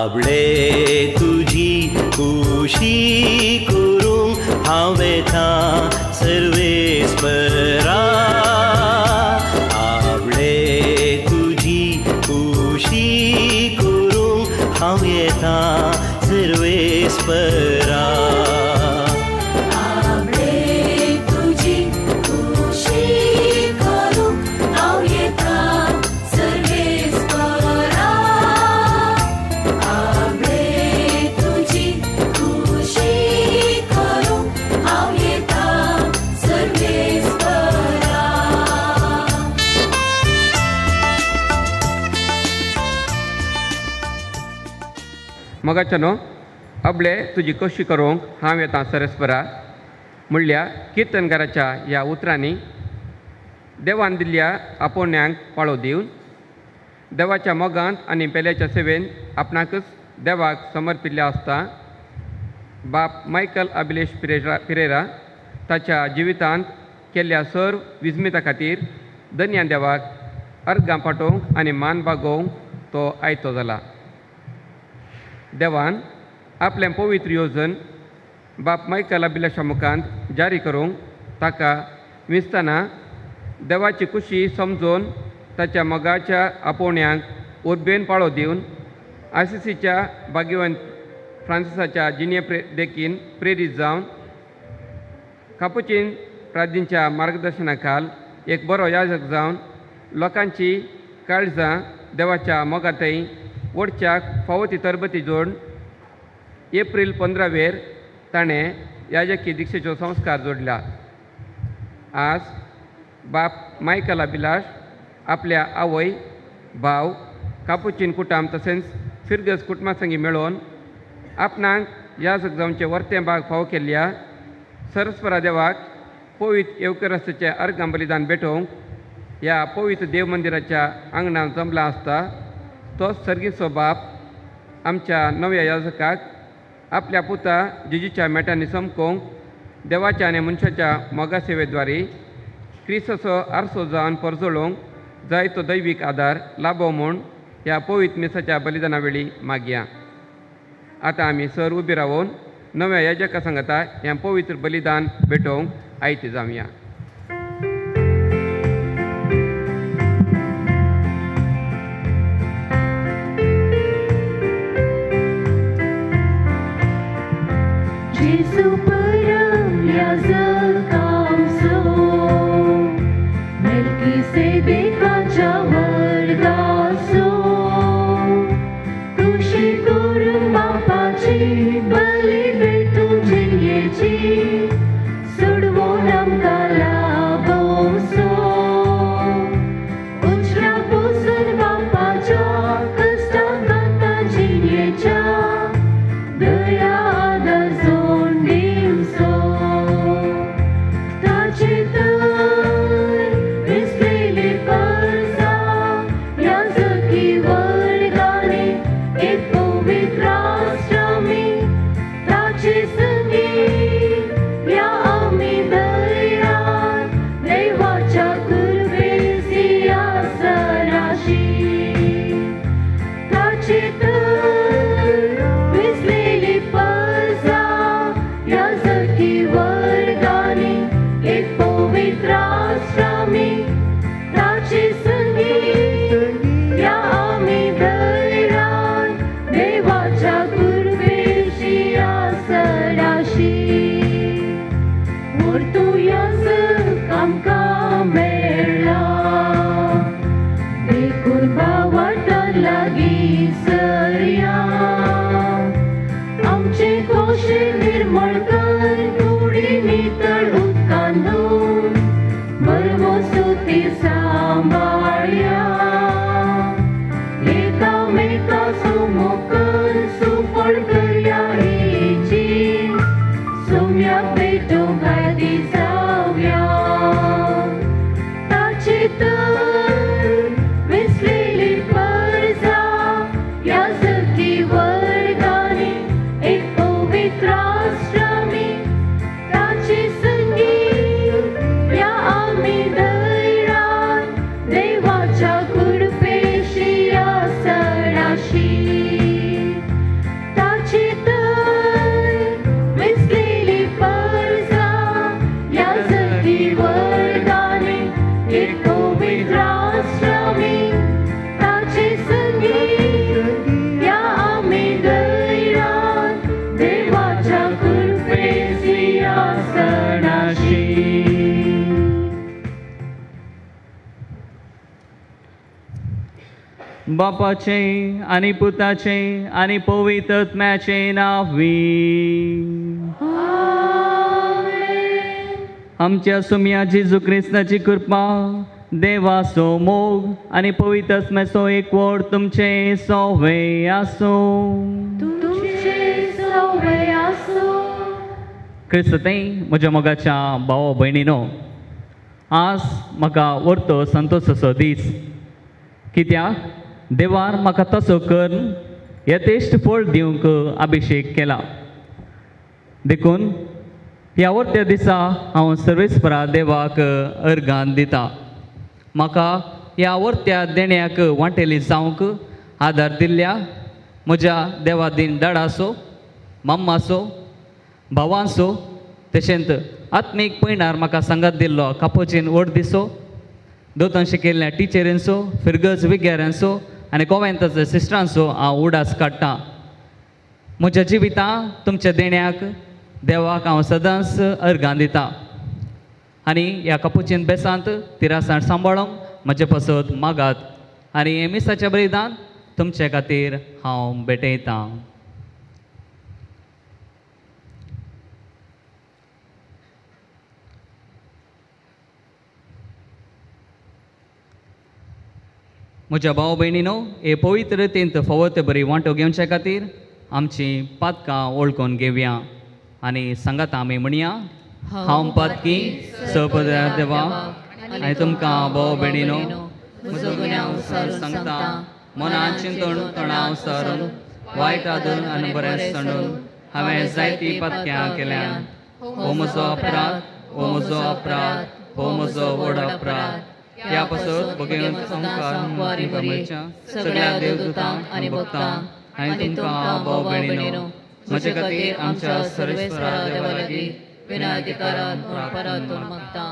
आपले तुजी खुशी करूंक हांव येता सर्वेस्परा. आपले तुजी खुशी करूंक हांव येता सर्वेस्परा. मगाच्यानो अबले तुजी कशी करूंक हांव येता सरस्परा म्हणल्या किर्तनकाराच्या ह्या उतरांनी देवान दिल्ल्या आपोवण्यांक पाळो दिवन देवाच्या मोगांत आनी पेल्याच्या सेवेन आपणाकच देवाक समर्पिल्लें आसता. बाप मायकल अभिलेश पिरेरा ताच्या जिवितांत केल्ल्या सर्व विस्मिता खातीर दन्या देवाक अर्गां पाठोवंक आनी मान बागोवंक तो आयतो जाला. देवान आपलें पवित्र योजन बाप मायकल अभिलाशा मुखांत जारी करूंक ताका विंचतना देवाची खुशी समजून ताच्या मोगाच्या आपोवण्यांक उर्बेन पाळो दिवन आयसीसीच्या भाग्यवंत फ्रांसिसाच्या जिणे देखीन प्रेरीत जावन कापुचीन प्रादींच्या मार्गदर्शना खाल एक बरो याजक जावन लोकांची काळजां देवाच्या मोगांतय ओडच्याक फावो ती तरबती जोड एप्रील 15वेर ताणें याजकी दिक्षेचो संस्कार जोडला. आज बाप मायकल अभिलाश आपल्या आवय भाव कापुचीन कुटाम तशेंच फिरगज कुटुंबा संगी मेळोवन आपणाक याजक जावचे वर्तें भाग फावो केल्ल्या सरस्वरा देवाक पवित्र येवकरस्ताचें अर्गां बलिदान भेटोवंक ह्या पवित्र देव मंदिराच्या आंगणांत जमला आसता. तोच सर्गीचो बाप आमच्या नव्या याजकाक आपल्या पुता जेजूच्या मेटांनी चमकोवंक देवाच्या आनी मनशाच्या मोगा सेवेद्वारे क्रिस्ताचो आरसो जावन परजळोवंक जाय तो दैवीक आदार लाभो म्हूण ह्या पवित्र मिसाच्या बलिदाना वेळी मागया. आतां आमी सर उबी रावन नव्या याजका सांगता हें पवित्र बलिदान भेटोवंक आयते जावया. देवाच्या कृपेशी आसराशी. बापाचें आनी पुताचें आनी पवित्र आत्म्याचें नांवी. आमच्या सुमया जेजू क्रिस्ताची कृपा, देवाचो मोग आनी पवित्र आत्म्याचो एकवट तुमचें सवे आसूं. क्रिस्ततें म्हज्या मोगाच्या भाव भयणीनो, आज म्हाका व्हरतो संतोशाचो दीस, कित्याक देवान म्हाका तसो करून यथेश्ट फळ दिवंक अभिशेक केला. देखून ह्या वर्त्या दिसा हांव सर्वेस्परा देवाक अर्गान दिता. म्हाका ह्या वर्त्या देण्याक वांटेली जावंक आदार दिल्ल्या म्हज्या देवादीन डाडाचो, मम्माचो, भावांचो, तशेंच आत्मीक पयणार म्हाका सांगात दिल्लो कापोचीन व्हड दिसो, दोतोन शिकयल्ल्या टिचरींचो, फिरगज विग्याऱ्यांचो आनी गोवेंताच्या सिस्टरांचो हांव उडास काडटा. म्हज्या जिवितां तुमच्या देण्याक देवाक हांव सदांच अर्गां दिता आनी ह्या कपुचीन बेसांत तिरासाण सांबाळूंक म्हजे पासत मागात आनी हे मिसाच्या बलिदान तुमचे खातीर हांव भेटयतां. म्हज्या भाव भयणीनो, हे पवित्र रितींत फावो ते बरी वांटो घेवचे खातीर आमची पातकां वळखून घेवया आनी सांगात आमी म्हणया, हांव पातकी सपदया देवा आनी तुमकां भाव भयणीनो म्हजो गुन्यांव सांगता, मनान चिंतून तणाव सारून वायट आदून आनी बरें सांडून हांवें जायतीं पातक्यां केल्यान. हो म्हजो अपराध, हो म्हजो अपराध, हो म्हजो व्हड अपराध. ह्या पासत भगेवन संवसार सगळ्या देवदूतांक आनी भक्तांक आनी तुमकां भाव भयणीनो म्हजे खातीर आमच्या सर्वेस्परा देवा लागीं विनाधिकारान परातून मागता.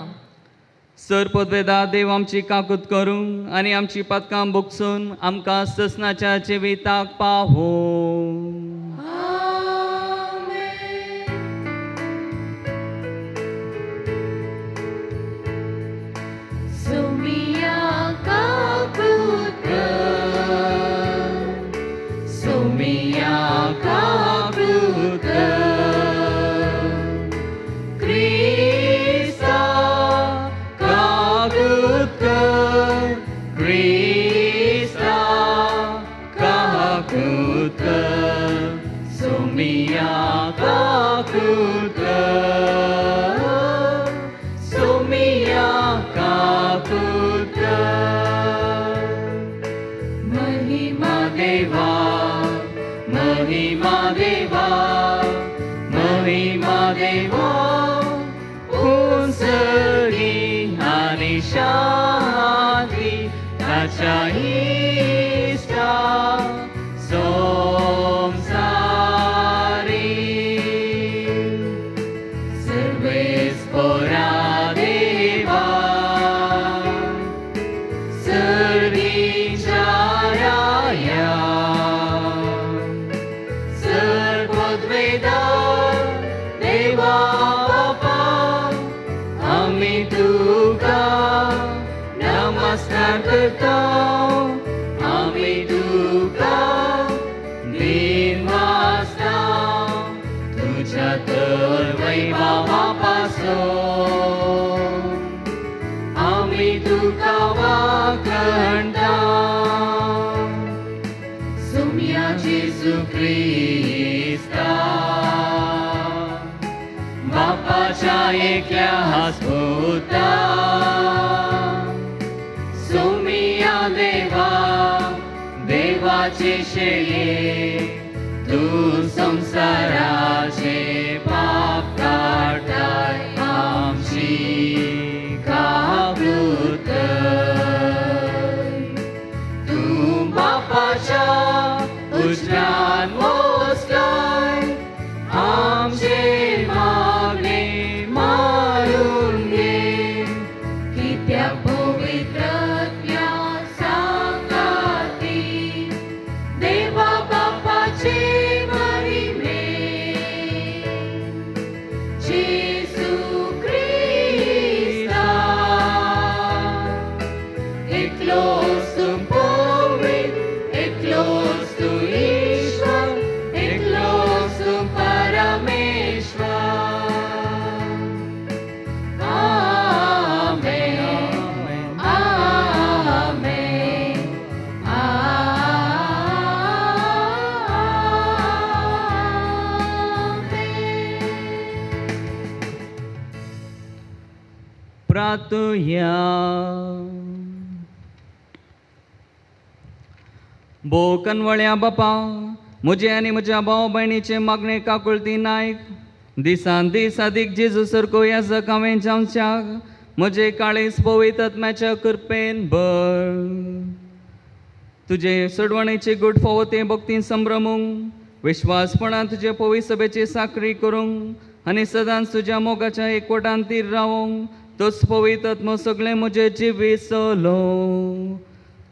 सर पदवेदा देव आमची काकूत करूं आनी आमची पातकां भोगसून आमकां ससनाच्या जिविताक पावो. तूं संवसाराचे पाप काडटाय आमची काकूत कर. तूं बापाच्या उजव्यान बसलाय, आमचे मागणे मारून घे. कित्याक पवित्र आत्म्या सांगाती देवा बापाचे महिमे जेजू क्रिस्ता एकलो पवित्र प्रातुया. भो कनवळ्या बापा, म्हजे आनी म्हज्या भाव भयणीचे मागणे काकुळती नायक दिसान दीस अदीक जेजू सारको याजक हांवें जावच्याक म्हजे काळीज पवित्र आत्म्याच्या कृपेन भर. तुजे सोडवणेचे गूट फावो ते भक्तीन संभ्रमूंक, विश्वासपणान तुजे पवित्र सभेची साकरी करूंक आनी सदांच तुज्या मोगाच्या एकवटान तीर रावोंक तोच पवित्र आत्मो सगळें म्हजें जिवीत चलोवं.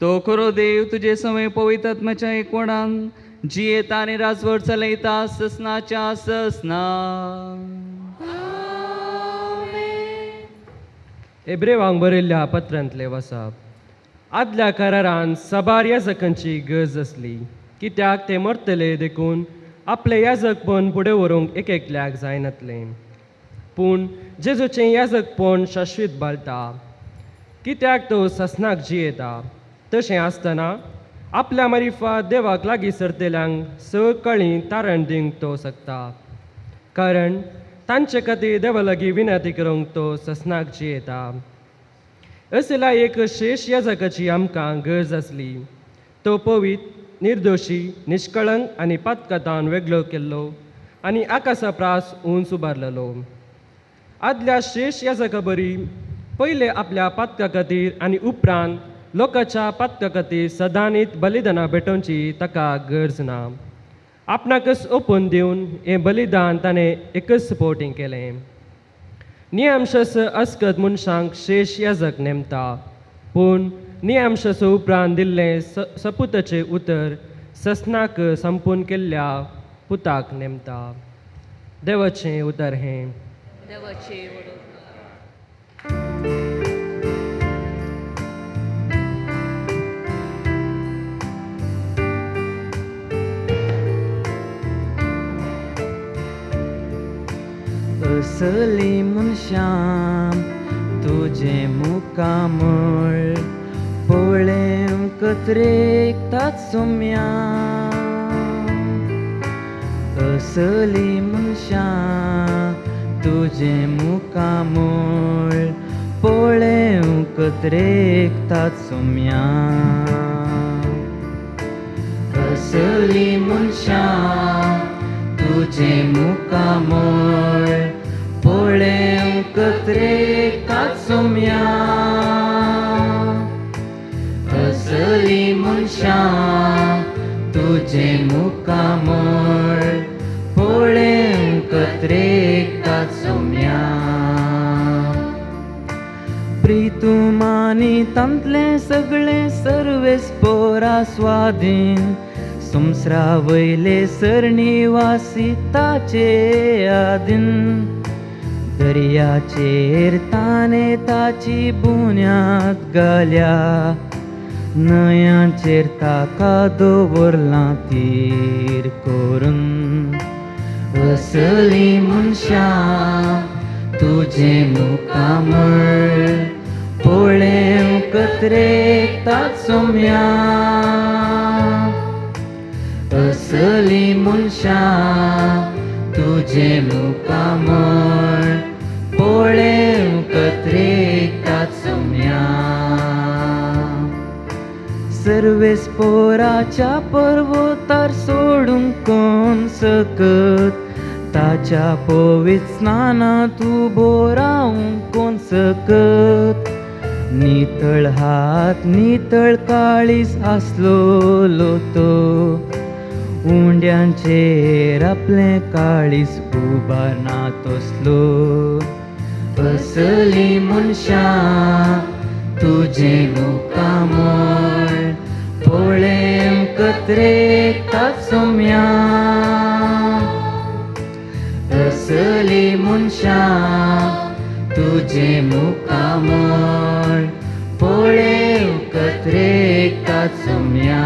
तो खरो देव तुजे सवय पवित्र आत्म्याच्या एकवटान जियेता आनी राजवट चलयता ससनाच्या ससना. एब्रेवांक बरयल्ल्या पत्रांतलें वसाप. आदल्या करारान साबार याजकांची गरज आसली, कित्याक ते मरतले देखून आपलें याजकपण फुडें व्हरूंक एक एकल्याक जायनातलें. पूण जेजूचें याजकपण शाश्वीत बालता, कित्याक तो ससनाक जियेता. तशें आसतना आपल्या मारिफात देवाक लागीं सरतल्यांक सकाळीं तारण दिवंक तो शकता, कारण तांचे खातीर देवा लागीं विनंती करूंक तो ससनाक जियेता. असल्या एक शेष याजकाची आमकां गरज आसली. तो पवित्र, निर्दोशी, निश्कळंक आनी पातकातान वेगळो केल्लो आनी आकाशा प्रास उंच उबारलेलो. आदल्या शेष याजका बरी पयले आपल्या पातका खातीर आनी उपरांत लोकांच्या पातका खातीर सदांनीत बलिदानां भेटोवची ताका गरज ना. आपणाकच ओपून दिवन हें बलिदान ताणें एकच फावटीं केलें. नियमशास्त्र अस्कत मनशांक शेष याजक नेमता, पूण नियमशास्त्र उपरांत दिल्लें सपुताचें उतर ससनाक संपूर्ण केल्ल्या पुताक नेमता. देवाचें उतर हें. देवाचें. असली मनशां तुजें मुखामळ पळेवंक कत्रेकतात सोम्या. असली मनशां तुजें मुखामळ पळेवंक कत्रेकतात सोम्या. असली मनशां तुजें मुखामळ पळेवंक कत्रेकतात सोम्या. असली मनशां तुजें मुखामळ पळेवंक कत्रेकतात सोम्या. प्रितुमानी तांतलें सगळें सर्वेस पोरा स्वाधीन संवसारा वयले सरनिवासी ताचे आदीन. दर्याचेर ताणें ताची बुन्याद घाल्या, न्हंयांचेर ताका दवरलां तीर करून. असली मनशां तुजें मुखामळ पळेवंक कत्रेकतात सोम्या. असली मनशां तुजें मुखामळ पळेवंक कत्रेकतात सोम्या. सर्वेस पोराच्या पर्वतार सोडूंक कोण सकत, ताच्या पवित्र स्नानांत उबो रावंक कोण सकत. नितळ हात नितळ काळीज आसलोलो तो, उंड्यांचेर आपलें काळीज उबारना तसलो. असली मनशां तुजें मुखामळ पळेवंक कत्रेकतात सोम्या. असली मनशां तुजें मुखामळ पळेवंक कत्रेकतात सोम्या.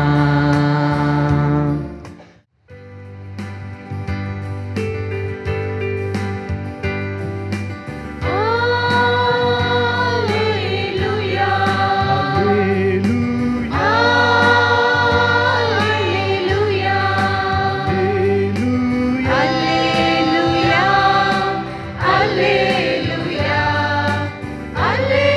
Alleluia, Alleluia.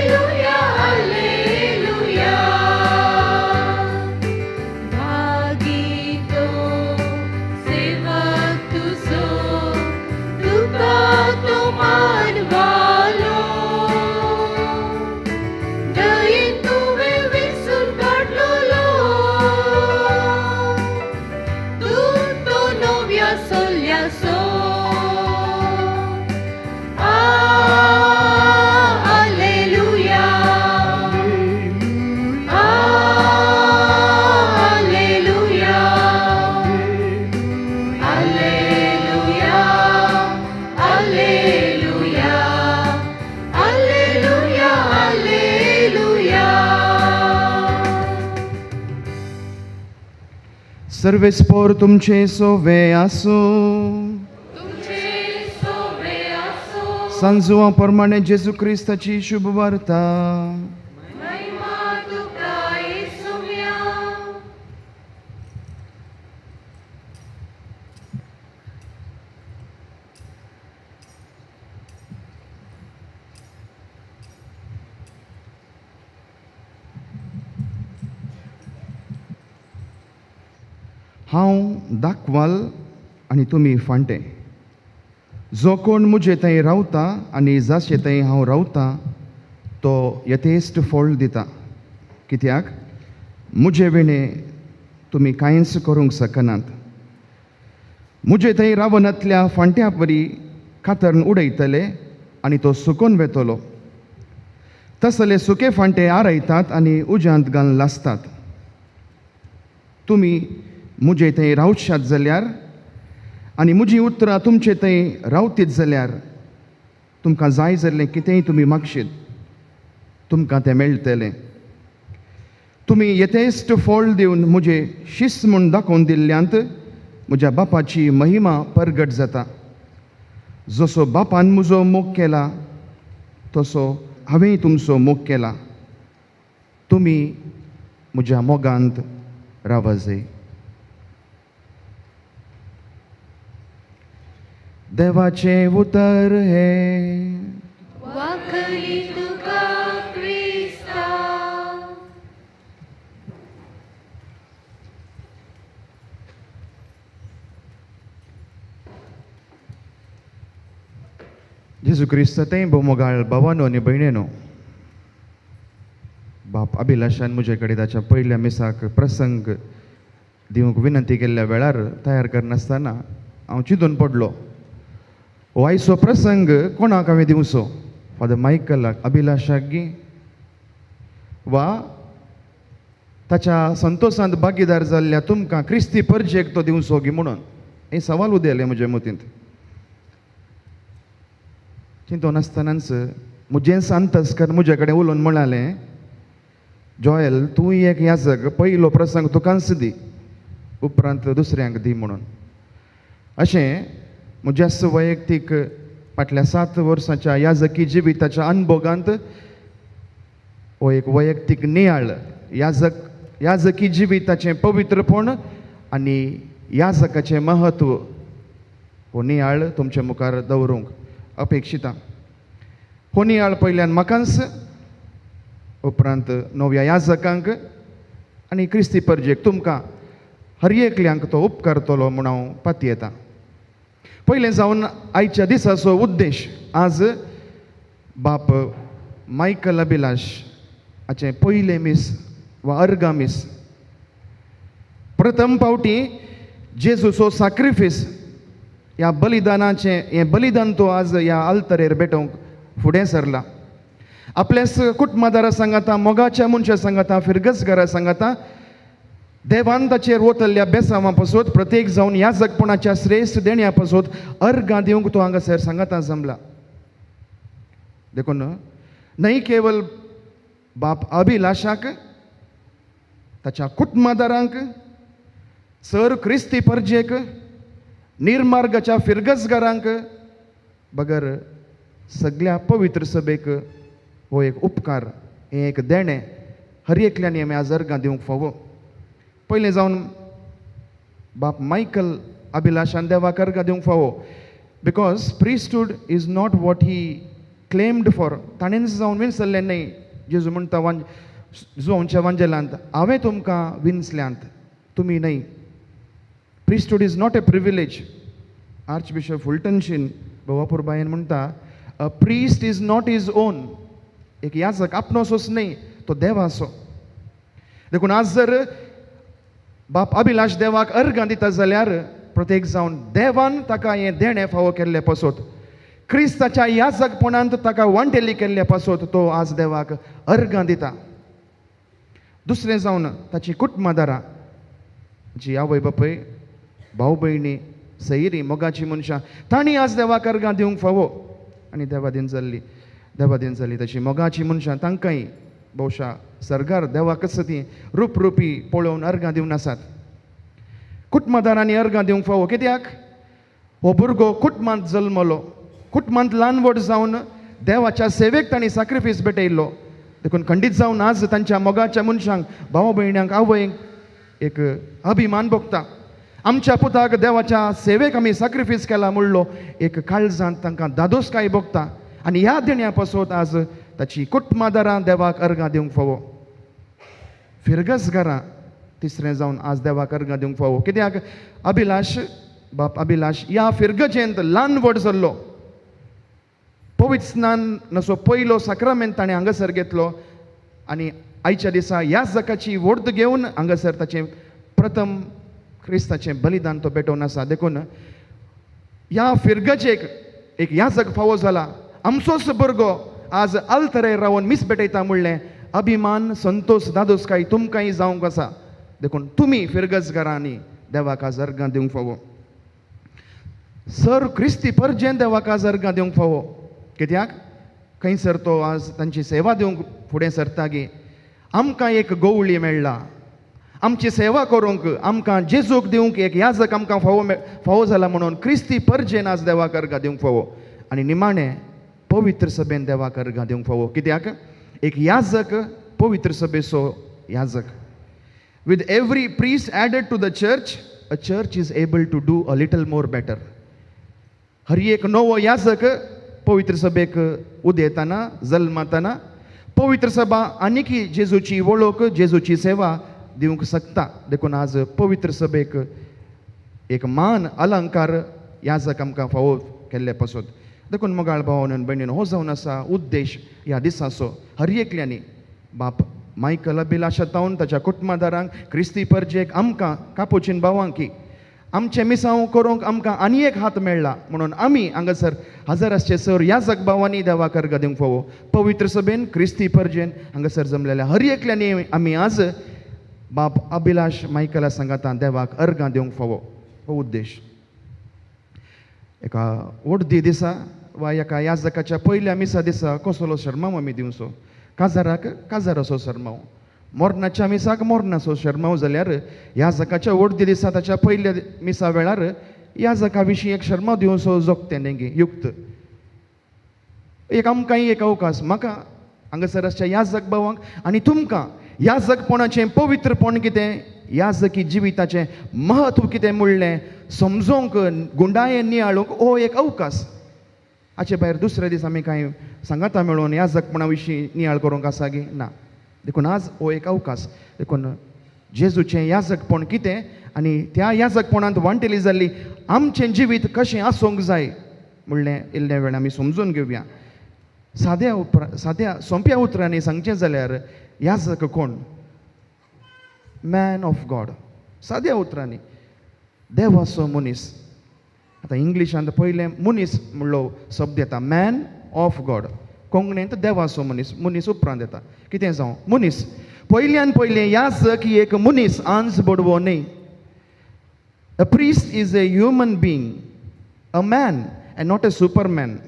सर्वेस्पोर तुमचे सोवे आसूं. सांजुआ प्रमाणे जेजू क्रिस्ताची शुभ वार्ता. हांव दाखवाल आनी तुमी फांटे. जो कोण म्हजे थंय रावता आनी जाचे थंय हांव रावता तो यथेश्ट फळ दिता, कित्याक म्हजे विणे तुमी कांयच करूंक शकनात. म्हजे थंय रावनातल्या फांट्या परी कातरून उडयतले आनी तो सुकून वेतलो. तसले सुके फांटे आरयतात आनी उज्यांत घालून लासतात. तुमी म्हजे थंय रावशात जाल्यार आनी म्हजी उतरां तुमचे थंय रावतीत जाल्यार तुमकां जाय जाल्लें कितेंय तुमी मागशीत, तुमकां तें मेळटलें. तुमी यथेश्ट फळ दिवन म्हजें शिस्त म्हूण दाखोवन दिल्ल्यांत म्हज्या बापाची महिमा परगट जाता. जसो बापान म्हजो मोग केला तसो हांवेंय तुमचो मोग केला. तुमी म्हज्या मोगांत रावजय. देवाचें उतर हें. वाखली तुका क्रिस्ता. जेजू क्रिस्त तें भोवमोगाळ भावानो आनी भयणीनो, बाप अभिलाशान म्हजे कडेन ताच्या पयल्या मिसाक प्रसंग दिवंक विनंती केल्ल्या वेळार तयार करनासतना हांव चिंतून पडलो. हो आयचो प्रसंग कोणाक हांवें दिवचो? फादर मायकलाक, अभिलाशाक गी वा ताच्या संतोशांत भागीदार जाल्ल्या तुमकां क्रिस्ती परजेक तो दिवचो गी म्हणून हें सवाल उदेलें म्हजे मतींत. चिंतून आसतनाच म्हजेंच अंतस्कर म्हजे कडेन उलोवन म्हणालें, जॉयल तूं एक याजक, पयलो प्रसंग तुकाच दी, उपरांत दुसऱ्यांक दी म्हणून. अशें म्हज्याच वैयक्तीक फाटल्या 7 वर्सांच्या याजकी जिविताच्या अनुभोगांत हो एक वैयक्तीक नियाळ, याजकी जिविताचें पवित्रपण आनी याजकाचें महत्व हो नियाळ तुमचे मुखार दवरूंक अपेक्षिता. हो नियाळ पयल्यान म्हाकाच, उपरांत नव्या याजकांक आनी क्रिस्ती परजेक तुमकां हर एकल्यांक तो उपकारतलो म्हूण हांव पातयेतां. पयलें जावन आयच्या दिसाचो उद्देश, आज बाप मायकल अभिलाश हाचें पयलें मीस वा अर्गा मीस. प्रथम पावटी जेजूचो साक्रिफीस ह्या बलिदानाचें हें बलिदान तो आज ह्या आल्तरेर भेटोवंक फुडें सरला. आपल्याच कुटुंबादारा सांगाता, मोगाच्या मनशा सांगाता, फिरगजगारा सांगाता देवान ताचेर वतल्या बेसांवां पासत प्रत्येक जावन ह्या जगपणाच्या श्रेश्ठ देण्या पासत अर्गां दिवंक तो हांगासर सांगाता जमला. देखून न्हय केवल बाप अभिलाशाक, ताच्या कुटुंबादारांक, सर क्रिस्ती परजेक, निर्मार्गाच्या फिरगजगारांक बगर सगळ्या पवित्र सभेक हो एक उपकार, हें एक देणें हर एकल्यान आमी आज अर्गां दिवंक फावो. पयलें जावन बाप मायकल अभिलाशान देवाक अर्गां दिवंक फावो, because priesthood is not what he claimed for. ताणेंच जावन विनसल्लें न्हय. जेजू म्हणटा जुवांच्या वांजेलांत, हांवें तुमकां विनसल्यांत, तुमी न्हय. Priesthood is not a privilege. Archbishop Fulton Sheen भोवापुरबायेन म्हणटा, a priest is not his own. एक याजक आपणोसोच न्हय, तो देवाचो. देखून आज जर बाप अभिलाश देवाक अर्गां दिता जाल्यार प्रत्येक जावन देवान ताका हें देणें फावो केल्लें पासत, क्रिस्ताच्या याजकपणांत ताका वांटेली केल्ले पासत तो आज देवाक अर्गां दिता. दुसरें जावन ताची कुटुंबादारां, जी आवय बापूय, भाव भयणी, सैरी, मोगाची मनशां, तांणी आज देवाक अर्गां दिवंक फावो. आनी देवादीन जाल्ली ताची मोगाची मनशां तांकांय भोवशा सरकार देवाकच ती रूपरुपी पळोवन अर्गां दिवन आसात. कुटुंबादारांनी अर्गां दिवंक फावो कित्याक हो भुरगो कुटुंबांत जल्मलो, कुटुंबांत ल्हान व्हड जावन देवाच्या सेवेक तांणी साक्रिफीस भेटयल्लो. देखून खंडीत जावन आज तांच्या मोगाच्या मनशांक, भाव भयण्यांक, आवयक एक अभिमान भोगता. आमच्या पुताक देवाच्या सेवेक आमी साक्रिफीस केला म्हणलो एक काळजांत तांकां दादोसकाय भोगता. आनी ह्या देण्या पासत आज ताची कुटुंबादारां देवाक अर्गां दिवंक फावो. फिरगजगारां तिसरें जावन आज देवाक अर्गां दिवंक फावो कित्याक अभिलाश, बाप अभिलाश ह्या फिरगजेंत ल्हान व्हड जाल्लो. पवित्र स्नान पयलो साक्रामेंत ताणें हांगासर घेतलो आनी आयच्या दिसा ह्या जकाची वोर्द घेवन हांगासर ताचें प्रथम क्रिस्ताचें बलिदान तो पेटोवन आसा. देखून ह्या फिरगजेक एक याजक फावो जाला. आमचोच भुरगो आज आल्तरे रावन मीस भेटयता म्हणलें अभिमान, संतोष, दादोसकाय तुमकांय जावंक आसा. देखून तुमी फिरगजगारांनी देवाक आज अर्गां दिवंक फावो. सर क्रिस्ती परजेन देवाक आज अर्गां दिवंक फावो कित्याक खंयसर तो आज तांची सेवा दिवंक फुडें सरता गी. आमकां एक गोवळी मेळ्ळा आमची सेवा करूंक, आमकां जेजूक दिवंक एक याजक आमकां फावो फावो जाला म्हणून क्रिस्ती परजेन आज देवाक अर्गां दिवंक फावो. आनी निमाणें पवित्र सभेन देवाक अर्गां दिवंक फावो कित्याक एक याजक पवित्र सभेचो याजक. With every priest added to the church, a church is able to do a little more better. हर एक नवो याजक पवित्र सभेक उदेताना, जल्मताना पवित्र सभा आनीकी जेजूची वळख, जेजूची सेवा दिवंक शकता. देखून आज पवित्र सभेक एक मान अलंकार याजक आमकां फावो केल्ले पासत. देखून मोगाळ भावान भयणीन हो जावन आसा उद्देश ह्या दिसाचो. हर एकल्यांनी बाप मायकल अभिलाशा तावन ताच्या कुटुंबादारांक, क्रिस्ती परजेक, आमकां कापुचीन भावांकी आमचें मिसांव करूंक आमकां आनी एक हात मेळ्ळा म्हणून आमी हांगासर हजर आसचे सर याजक भावांनी देवाक अर्गां दिवंक फावो. पवित्र सभेन, क्रिस्ती परजेन हांगासर जमलेल्या हर एकल्यांनी आमी आज बाप अभिलाश मायकला सांगाता देवाक अर्गां दिवंक फावो. हो उद्देश. एका ओडदी दिसा वा एका याजकाच्या पयल्या मिसा दिसा कसलो शर्माव आमी दिवचो? काजाराक काजाराचो शर्माव, मोरनाच्या मिसाक मोरनाचो शर्माव जाल्यार याजकाच्या ओडदी दिसा ताच्या पयल्या मिसा वेळार याजका विशीं एक शर्माव दिवचो जोगतें न्ही युक्त. एक आमकांय एक अवकाश म्हाका हांगासर आसच्या याजक भावांक आनी तुमकां याजकपणाचें पवित्रपण कितें, याजकी जिविताचें म्हत्व कितें म्हणलें समजोंक, गुंडायेन नियाळूंक हो एक अवकाश. हाचे भायर दुसरे दीस आमी कांय सांगाता मेळून याजकपणा विशीं नियाळ करूंक आसा गी ना. देखून आज हो एक अवकाश. देखून जेजूचें याजकपण कितें आनी त्या याजकपणांत वांटेली जाल्ली आमचें जिवीत कशें आसूंक जाय म्हणलें इल्लें वेळ आमी समजून घेवया. साद्या साद्या सोंप्या उतरांनी सांगचें जाल्यार याजक कोण? मॅन ऑफ गॉड. साद्या उतरांनी देवाचो मनीस. आतां इंग्लिशांत पयलें मनीस म्हणलो शब्द येता, मॅन ऑफ गॉड. कोंकणींत देवाचो मनीस, मनीस उपरांत येता. कितें जावं मनीस पयल्यान पयलें याजक एक मनीस, आंज बडवो न्हय. A priest is a human being, a man and not a superman.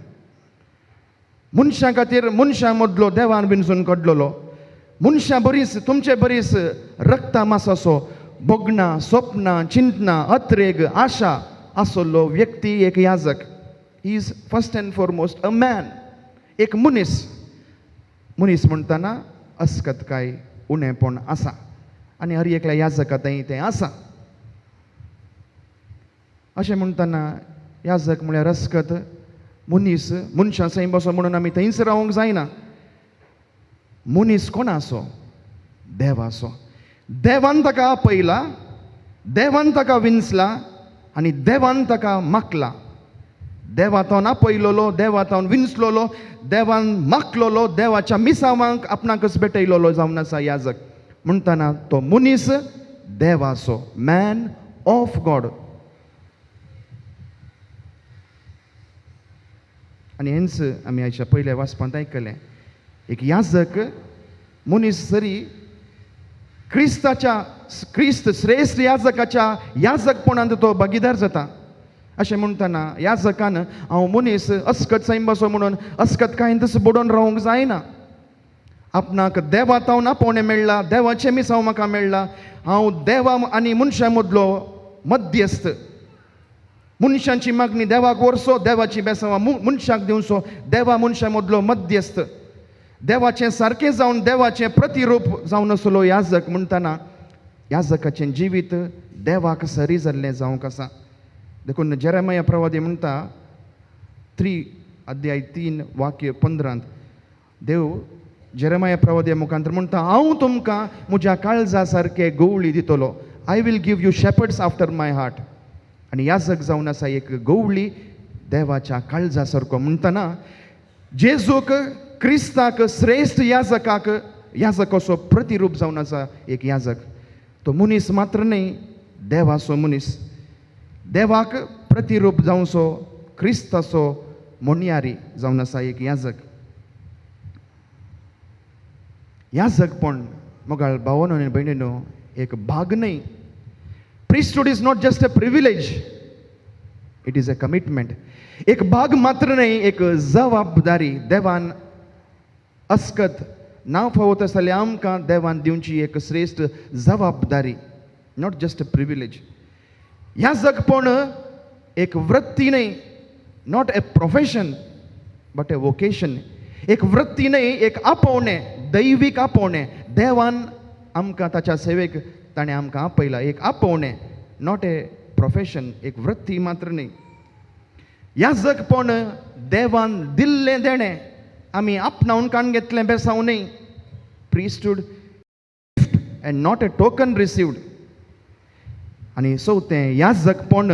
मनशां खातीर मनशां मदलो देवान विंचून काडलेलो मनशां बरीच तुमचे बरीच रक्ता मासाचो भोगणां, सपनां, चिंतनां, अत्रेग, आशा आसलो व्यक्ती एक याजक. He is first and foremost a man, एक मनीस. मनीस म्हणटना अस्कत काय उणेपण आसा आनी हर एकल्या याजका थंय तें आसा. अशें म्हणटना याजक म्हळ्यार अस्कत मनीस, मनशां सैम बसो म्हणून आमी थंयच रावंक जायना. मनीस कोणाचो? देवाचो. देवान ताका आपयला, देवान ताका विंचला आनी देवान ताका मागला. देवातावन आपयलोलो, देवातावन विंचलोलो, देवान मागलोलो, देवाच्या मिसावांक आपणाकच भेटयलोलो जावन आसा याजक. म्हणटना तो मनीस देवाचो, मॅन ऑफ गॉड. आनी हेंच आमी आयच्या पयल्या वाचपांत आयकलें. एक याजक मनीस जरी क्रिस्ताच्या, क्रिस्त श्रेश्ठ याजकाच्या याजकपणांत तो भागीदार जाता. अशें म्हणटना याजकान हांव मनीस अस्कत सैंबासो म्हणून अस्कत कांय तसो बुडोवन रावंक जायना. आपणाक देवा तावन आपोवणें मेळ्ळा, देवाचें मिसांव म्हाका मेळ्ळा, हांव देवा आनी मनशां मदलो मध्यस्थ, मनशांची मागणी देवाक व्हरचो, देवाची बेसांवां मनशाक दिवचो, देवा मनशा मदलो मध्यस्थ, देवाचें सारकें जावन देवाचें प्रतिरूप जावन आसलो याजक. म्हणटना याजकाचें जिवीत देवाक सरी जाल्लें जावंक आसा. देखून जेरेमाया प्रवादी म्हणटा 3 अध्याय 3 वाक्य 15 देव जेरेमाया प्रवादी मुखांतर म्हणटा, हांव तुमकां म्हज्या काळजा सारके गवळी दितलो. I will give you shepherds after my heart. आनी याजक जावन आसा एक गवळी देवाच्या काळजा सारको. म्हणटना जेजूक क्रिस्ताक श्रेश्ठ याजकाक याजकाचो प्रतिरूप जावन आसा एक याजक. तो मनीस मात्र न्हय, देवाचो मनीस, देवाक प्रतिरूप जावचो क्रिस्ताचो मोणयारी जावन आसा एक याजक. याजकपण मोगाळ भावानो आनी भयणीनो एक भाग न्हय. Priesthood is not just a privilege, it is a commitment. एक भाग मात्र न्हय, एक जबाबदारी. देवान अस्कत ना फावत आसल्यार आमकां देवान दिवची एक श्रेश्ठ जबाबदारी, not just a privilege. याजकपण एक वृत्ती न्हय, not a profession but a vocation. एक वृत्ती न्हय, एक आपोवणें, दैवीक आपोवणें. देवान आमकां ताच्या सेवेक ताणें आमकां आपयला, एक आपोवणें, not a profession, एक वृत्ती मात्र न्हय. याजकपण देवान दिल्लें देणें आमी आपणावन काण घेतलें बेसांव न्हय. Priesthood gift and not a token received. आनी चवथें, याजकपण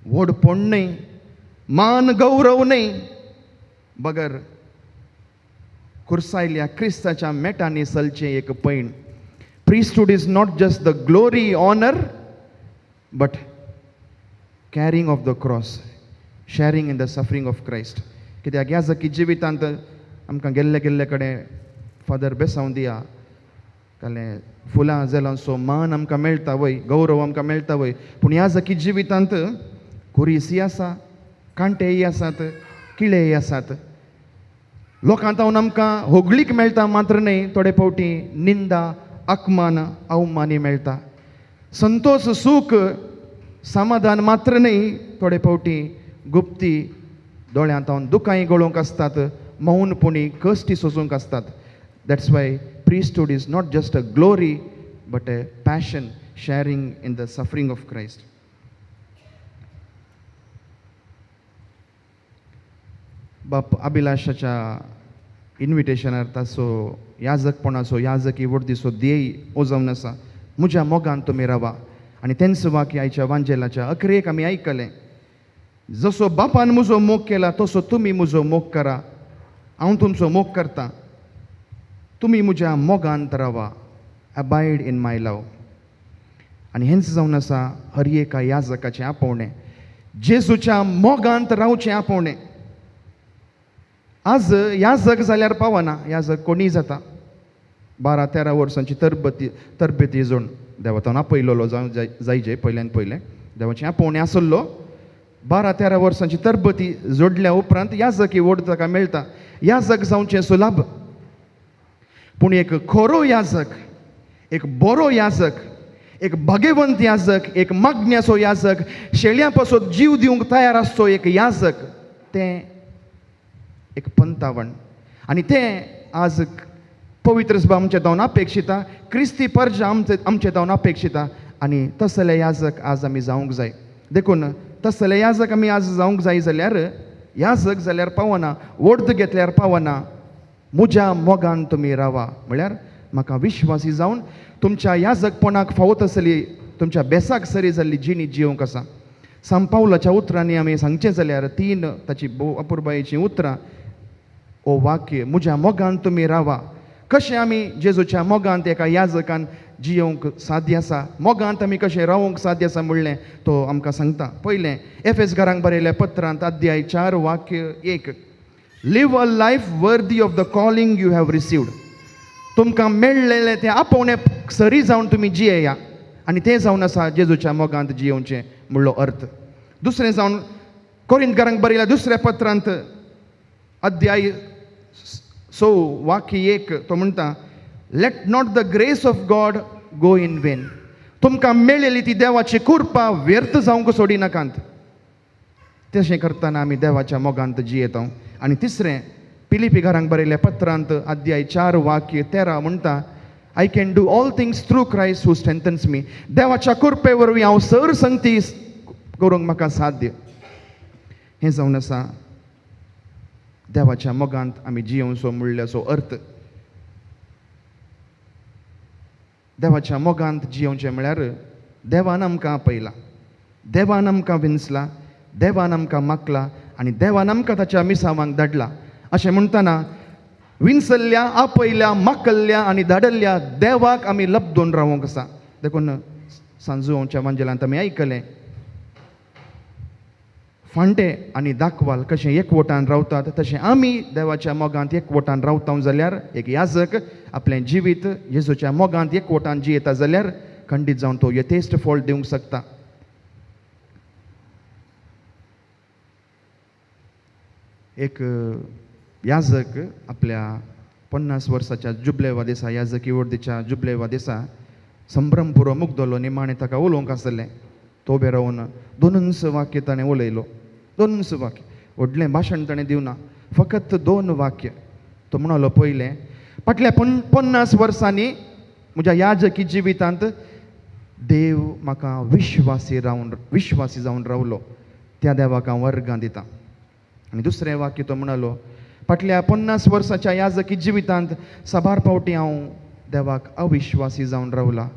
व्हडपण न्हय, मान गौरव न्हय, बगर खुर्सायल्या क्रिस्ताच्या मेटांनी चलचें एक पैण. Priesthood is not just the glory, honour, but carrying of the cross, sharing in the suffering of Christ. कित्याक याजकी जिवितांत आमकां गेल्ले गेल्ले कडेन फादर बेसांव दिया, कालें फुलां झेलांचो मान आमकां मेळटा वय, गौरव आमकां मेळटा वय, पूण याजकी जिवितांत खुरीसी आसा, कांटेय आसात, किळेय आसात. लोकां तावन आमकां होगळीक मेळटा मात्र न्हय, थोडे फावटी निंदा, अपमान, अवमानी मेळटा. संतोष, सूख, समाधान मात्र न्हय, थोडे फावटी गुप्ती दोळ्यांत तावन दुकांय गळोवंक आसतात, मौनपणी कश्टी सोसूंक आसतात. That's why priesthood is not just a glory but a passion, sharing in the suffering of Christ. बाप अभिलाशाच्या इन्विटेशनार ताचो याजकपणाचो याजकी वडदीचो ध्येय हो जावन आसा, म्हज्या मोगान तुमी रावा. आनी तेंच वाक्य आयच्या वांजेलाच्या अखरेक आमी आयकलें, जसो बापान म्हजो मोग केला तसो तुमी म्हजो मोग करा, हांव तुमचो मोग करता, तुमी म्हज्या मोगांत रावा, अबायड इन my love. आनी हेंच जावन आसा हर एका याजकाचें आपोवणें, जेजूच्या मोगांत रावचें आपोवणें. आज याजक जाल्यार पावना, याजक कोणीय जाता, 12-13 वर्सांची तरबेती जोड देवातान आपयलोलो जावं जायजे, पयल्यान पयलें देवाचें आपोवणें आसलो. 12-13 वर्सांची तरबती जोडल्या उपरांत याजक ही वोड ताका मेळटा, याजक जावचें सुलाभ. पूण एक खरो याजक, एक बरो याजक, एक भाग्यवंत याजक, एक मागण्याचो याजक, शेळयां पासत जीव दिवंक तयार आसचो एक याजक, तें एक पंतावण. आनी तें आज पवित्र सभा आमचे धांवन अपेक्षिता, क्रिस्ती परजा आमचे धांवन अपेक्षिता. आनी तसले याजक आज आमी जावंक जाय. देखून तसले याजक आमी आज जावंक जाय जाल्यार, याजक जाल्यार पावना, वोर्द घेतल्यार पावना, म्हज्या मोगान तुमी रावा. म्हळ्यार म्हाका विश्वासी जावन तुमच्या याजकपणाक फावत आसली, तुमच्या बेसाक सरी जाल्ली जिणी जिवंक आसा. सांत पावलाच्या उतरांनी आमी सांगचें जाल्यार 3 ताची भोव अपुरबायेचीं उतरां, ओ वाक्य, म्हज्या मोगान तुमी रावा. कशें आमी जेजूच्या मोगांत एका याजकान जियोवंक साध्य आसा, मोगांत आमी कशें रावंक साध्य आसा म्हणलें तो आमकां सांगता. पयलें एफएस घरांक बरयल्या पत्रांत अध्याय 4 वाक्य 1, live a life worthy of the calling you have received. तुमकां मेळ्ळेलें तें आपोवणें सरी जावन तुमी जियेया, आनी तें जावन आसा जेजूच्या मोगांत जियोवचें म्हणलो अर्थ. दुसरें जावन कोरिंतकारांक बरयल्या दुसऱ्या पत्रांत अध्याय 6 वाक्य 1 तो म्हणटा, let not the grace of God go in vain. तुमकां मेळिल्ली ती देवाची कृपा व्यर्थ जावंक सोडिनाकात. तशें करतना आमी देवाच्या मोगांत जियेता. आनी तिसरें, पिलिपी घरांक बरयल्ल्या पत्रांत अध्याय 4 वाक्य 13 म्हणटा, I can do all things through Christ who strengthens me. देवाच्या कृपे वरवीं हांव सर संगती करूंक म्हाका साध्य. हें जावन आसा देवाच्या मोगांत आमी जियोवचो म्हणल्याचो अर्थ. देवाच्या मोगांत जियोवचें म्हळ्यार देवान आमकां आपयला, देवान आमकां विंचला, देवान आमकां मागला आनी देवान आमकां ताच्या मिसावांक धाडला. अशें म्हणटना विंचल्ल्या, आपयल्या, माकल्ल्या आनी धाडल्ल्या देवाक आमी लब्दून रावंक आसा. देखून सांजूच्या वांजेलांत आमी आयकलें, फांटे आनी दाखवाल कशें एकवटान रावतात तशें आमी देवाच्या मोगांत एकवटान रावता जाल्यार, एक याजक आपलें जिवीत जेजूच्या मोगांत एकवटान जियेता जाल्यार खंडीत जावन तो यथेश्ट फळ दिवंक शकता. एक याजक आपल्या 50 वर्साच्या जुबलेवा दिसा, याजकी वर्दीच्या जुबलेवा दिसा संभ्रम पुरो मुगदलो. निमाणें ताका उलोवंक आसलें. तो उबें रावन दोनूच वाक्य ताणें उलयलो. दोनूच वाक्य, व्हडलें भाशण ताणें दिवना, फकत 2 वाक्य. तो म्हणलो, पयलें, फाटल्या 50 वर्सांनी म्हज्या याजकी जिवितांत देव म्हाका विश्वासी जावन रावलो, त्या देवाक हांव वर्गां दिता. आनी दुसरें वाक्य तो म्हणलो, फाटल्या 50 वर्साच्या याजकी जिवितांत साबार फावटी हांव देवाक अविश्वासी जावन रावला,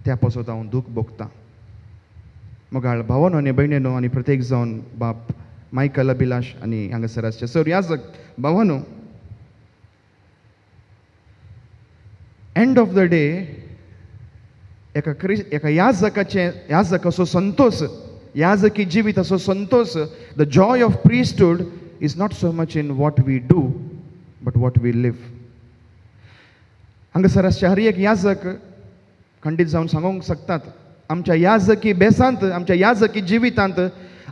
त्या पासत हांव दूख भोगता. मोगाळ भावानो आनी भयणीनो आनी प्रत्येक जावन बाप मायकल अभिलाश आनी हांगासर आसचे सर याजक भावानो, एंड ऑफ the day एका याजकाचें, याजकाचो संतोश, याजकी जिविताचो Santosh, the joy of priesthood is not so much in what we do but what we live. हांगासर आसचे हर एक याजक खंडीत जावन सांगूंक शकतात, आमच्या याजकी बेसांत, आमच्या याजकी जिवितांत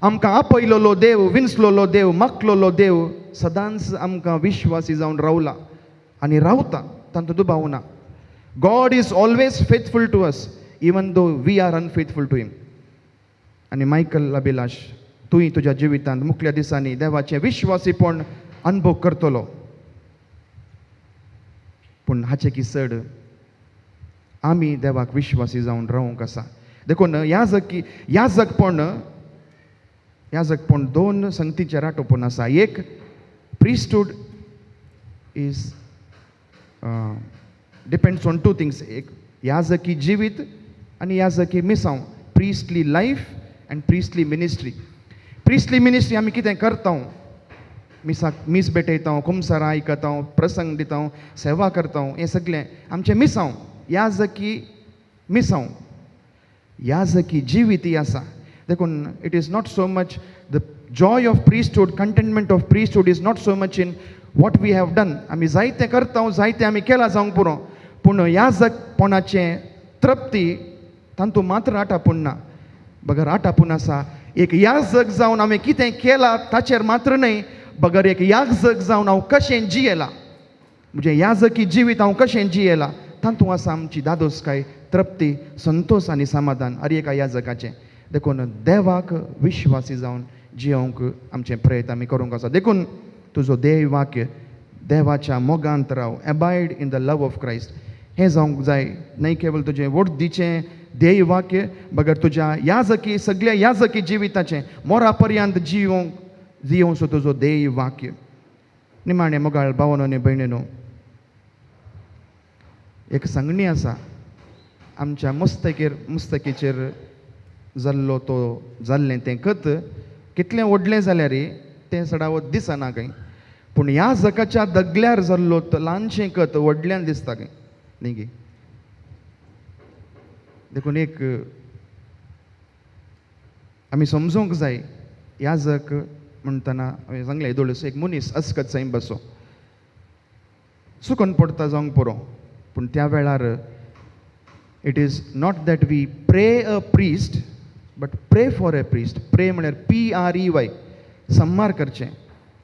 आमकां आपयलोलो देव, विंचलोलो देव, मागलोलो देव सदांच आमकां विश्वासी जावन रावला आनी रावता, तांतूं दुबाव ना. God is always faithful to us even though we are unfaithful to him. आनी मायकल अभिलाश, तूंय तुज्या जिवितांत मुखल्या दिसांनी देवाचें विश्वासीपण अनुभव करतलो. पूण हाचें की चड आमी देवाक विश्वासी जावन रावंक आसा. देखून याजकपण 2 संगतीचेर आटोपून आसा. एक, priesthood is depends on 2 things. एक, याजकी जिवीत आनी याजकी मिसांव, priestly life and priestly ministry. Priestly ministry आमी कितें करता, मिसाक मीस भेटयता, कुमसारां आयकता, प्रसंग दिता, सेवा करता, हें सगळें आमचें मिसांव, याजकी मिसांव, याजकी जिवीत आसा. देखून it is not so much the joy of priesthood, contentment of priesthood is not so much in what we have done. आमी जायतें करता, जायतें आमी केलां जावंक पुरो, पूण याजकपणाचें तृप्ती तातूंत मात्र आटापून ना, बगर आटापून आसा एक याजक जावन हांवें कितें केलां ताचेर मात्र न्हय, बगर एक याजक जावन हांव कशें जियेलां, म्हजें याजकी जिवीत हांव कशें जियेलां, तातूंत आसा आमची दादोसकाय, तृप्ती, संतोश आनी समाधान हर एका याजकाचें. देखून देवाक विश्वासी जावन जियोवंक आमचें प्रयत्न आमी करूंक आसा. देखून तुजो देव वाक्य देवाच्या मोगांत राव, abide in the love of Christ, हें जावंक जाय. न्हय केवल तुजें वडदीचें ध्येय वाक्य, बगर तुज्या याजकी सगळ्या याजकी जिविताचें मोरा पर्यंत जियोवंक जियोवचो तुजो ध्येय वाक्य. निमाणें मोगाळ भावानो आनी भयणीनो, एक सांगणी आसा, आमच्या मुस्तकीचेर जाल्लो तो जाल्लें तें कत कितलें व्हडलें जाल्यार तें चडावत दिसना खंय, पूण ह्या जगाच्या दगल्यार जाल्लो तो ल्हानशें कत व्हडल्यान दिसता खंय, न्ही गे. देखून एक आमी समजूंक जाय, याजक म्हणटना हांवें सांगलें येदोळच, एक मनीस अस्कत सैम बसो चुकून पडटा जावंक पुरो, पूण त्या वेळार it is not that we pray a priest but pray for a priest. Pray म्हळ्यार PREY, संवार करचें.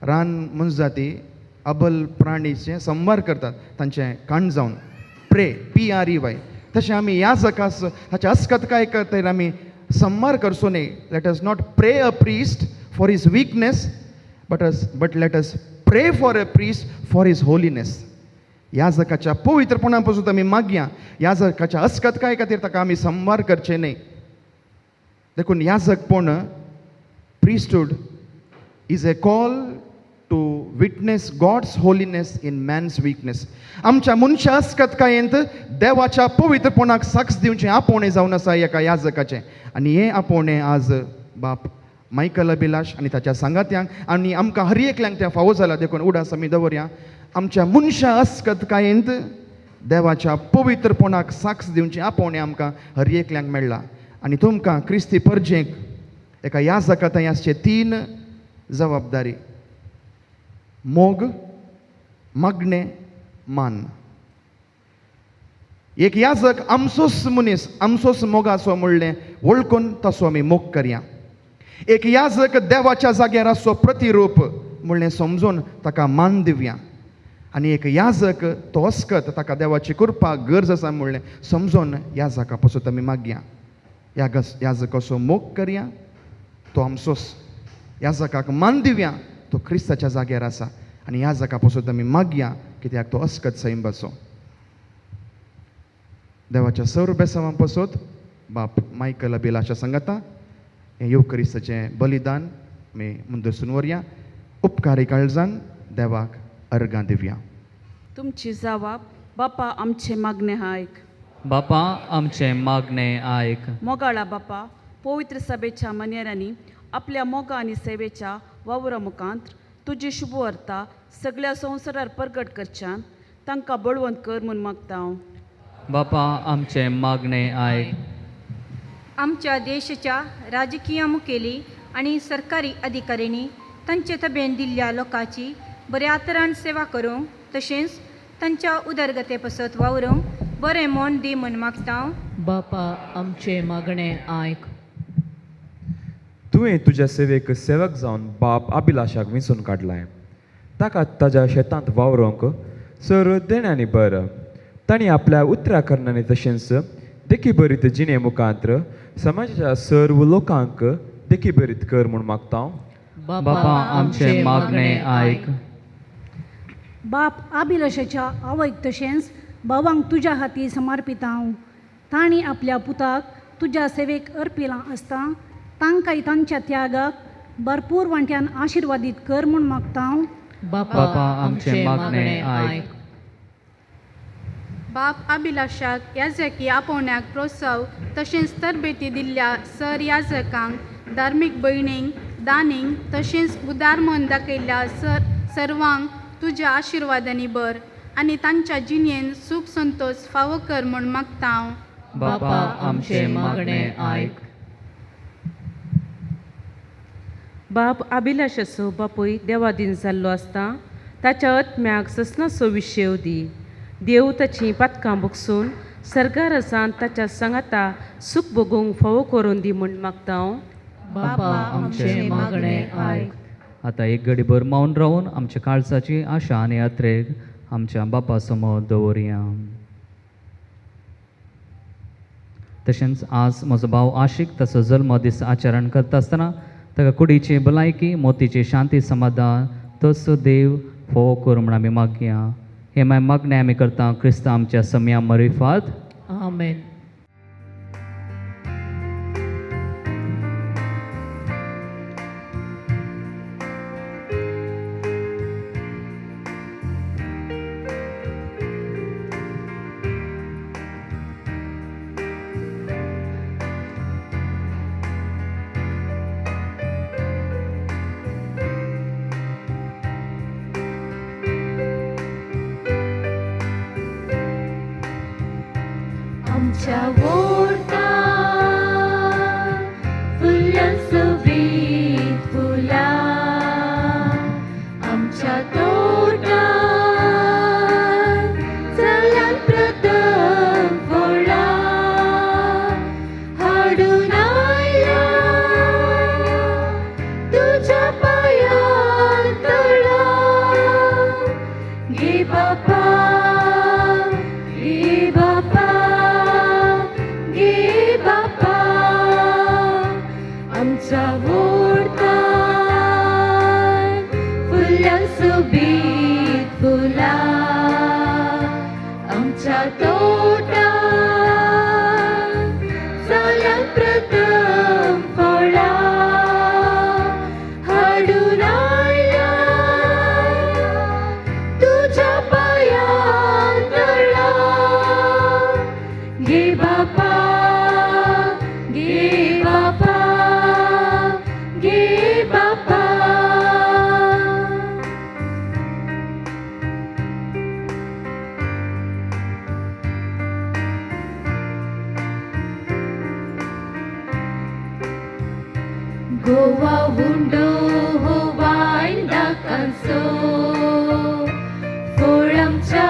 रान मनजाती अबल प्राणीचें संवार करतात तांचें काण जावन, प्रे PREY. तशें आमी याजकास ताच्या अस्कतकाय खातीर आमी सम्मार करचो न्ही. Let us not pray a priest for his weakness, but let us pray for a priest for his holiness. याजकाच्या पवित्रपणा पासून आमी मागया, याजकाच्या अस्कतकाय खातीर ताका आमी संवार करचे न्ही. देखून याजकपण, priesthood is a call to witness God's holiness in man's weakness. आमच्या मनशा अस्कतकायेंत देवाच्या पवित्रपणाक साक्ष दिवचें आपोवणें जावन आसा एका याजकाचें. आनी हें आपोवणें आज बाप मायकल अभिलाश आनी ताच्या सांगात्यांक आनी आमकां हर एकल्यांक तें फावो जालां. देखून उडास आमी दवरया, आमच्या मनशा अस्कतकायेंत देवाच्या पवित्रपणाक साक्ष दिवचें आपोवणें आमकां हर एकल्यांक मेळ्ळां. आनी तुमकां क्रिस्ती परजेक एका याजका थंय आसचे तीन जबाबदारी: मोग, मागणें, मान. एक याजक आमचोच मनीस, आमचोच मोगाचो म्हणलें वळखून तसो आमी मोग करया. एक याजक देवाच्या जाग्यार आसचो प्रतिरूप म्हणलें समजून ताका मान दिवया. आनी एक याजक तो अस्कत, ताका देवाची कृपा गरज आसा म्हणलें समजून याजका पासून आमी मागया. याजकाचो मोग करया, तो आमचोच. याजकाक मान दिवया, तो क्रिस्ताच्या जाग्यार आसा. आनी याजका पासून आमी मागया कित्याक तो अस्कत सैंबाचो. देवाच्या सर्व बेसांवां पासत बाप मायकल अभिलाशा सांगता हें येवक्रिस्ताचें बलिदान आमी मुंदरसून व्हरया. उपकारी काळजान देवाक अर्गां दिवया. तुमची जवाब बापा आमचें मागणें आयक. बापा आमचें मागणें आयक. मोगाळा बापा, पवित्र सभेच्या मनेरांनी आपल्या मोगा आनी सेवेच्या वावरा मुखांत तुजी शुभवार्ता सगळ्या संवसारार परगट करच्यान तांकां बळवंत कर म्हूण मागता हांव. बापा आमचें मागणें आयक. आमच्या देशाच्या राजकीय मुखेली आनी सरकारी अधिकाऱ्यांनी तांचे तबेन दिल्ल्या लोकांची बऱ्या तरान सेवा करूंक तशेंच तांच्या उदरगते पासत वावरूंक बरें मन दी म्हूण मागता. बापा आमचें मागणें आयक. तुवें तुज्या सेवेक सेवक जावन बाप अभिलाशाक विंचून काडलाय. ताका ताज्या शेतांत वावरोंक सर देण्यांनी बर. तांणी आपल्या उतरा करणांनी तशेंच देखी बरीत जिणे मुखांत्र समाजाच्या सर्व लोकांक देखी बरीत कर म्हूण मागता. बापा आमचें मागणें आयक. बाप अभिलाशाच्या आवयक तशेंच भावांक तुज्या हाती समर्पिता हांव. तांणी आपल्या पुताक तुज्या सेवेक अर्पिलां आसता तांकांय तांच्या त्यागाक भरपूर वांट्यान आशिर्वादीत कर म्हूण मागता हांव. बापा आमचें मागणें आयक. बाप अभिलाशाक याजकी आपोवण्याक प्रोत्साव तशेंच तरबेती दिल्ल्या सर याजकांक, धार्मीक भयणींक, दानींक तशेंच उदार मन दाखयल्ल्या सर सर्वांक तुज्या आशिर्वादांनी भर आनी तांच्या जिणेन सूख संतोष फावो कर म्हूण मागता हांव. बापा आमचें मागणें आयक. बाप अभिलाशाचो बापूय देवादीन जाल्लो आसता ताच्या आत्म्याक ससनाचो विशेव दी. देव ताचीं पातकां भोगसून सर्गारसान ताच्या सांगाता सूख भोगूंक फावो करून दी म्हूण मागता हांव. बापा आमचें मागणें आयक. आतां एक घडीभर मौन रावन आमच्या काळजाची आशा आनी यात्रेक आमच्या बापा समोर दवरया. तशेंच आज म्हजो भाव आशीक ताचो जल्म दीस आचरण करता आसतना ताका कुडीची भलायकी, मोतीची शांती, समाधान तसो देव फोव कर म्हूण आमी मागया. हे मागीर मागणें आमी करता क्रिस्तांव आमच्या सम्या मरिफात. आमेन. Bapa, गोवा उंडो हो वायन दाकांचो फोळ आमच्या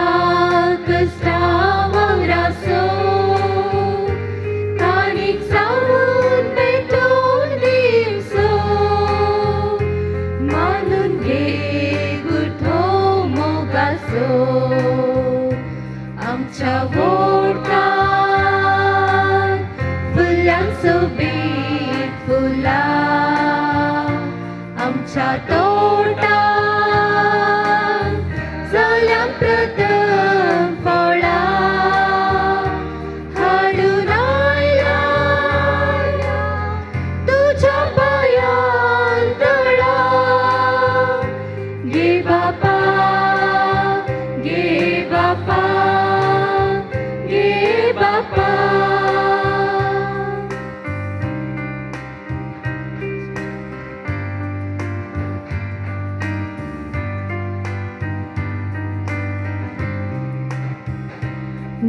कश्टा वावराचो तारीक जावन पेटोवन दिवचो मानून घे गुठो मोगाचो आमच्या वोटान फुलांचो बीत फुलां आमच्या तोटान जाल्यां प्रथम फळां हाडून आयला तुज्या पांयान तळा गे बापा गे बापा गे बापा.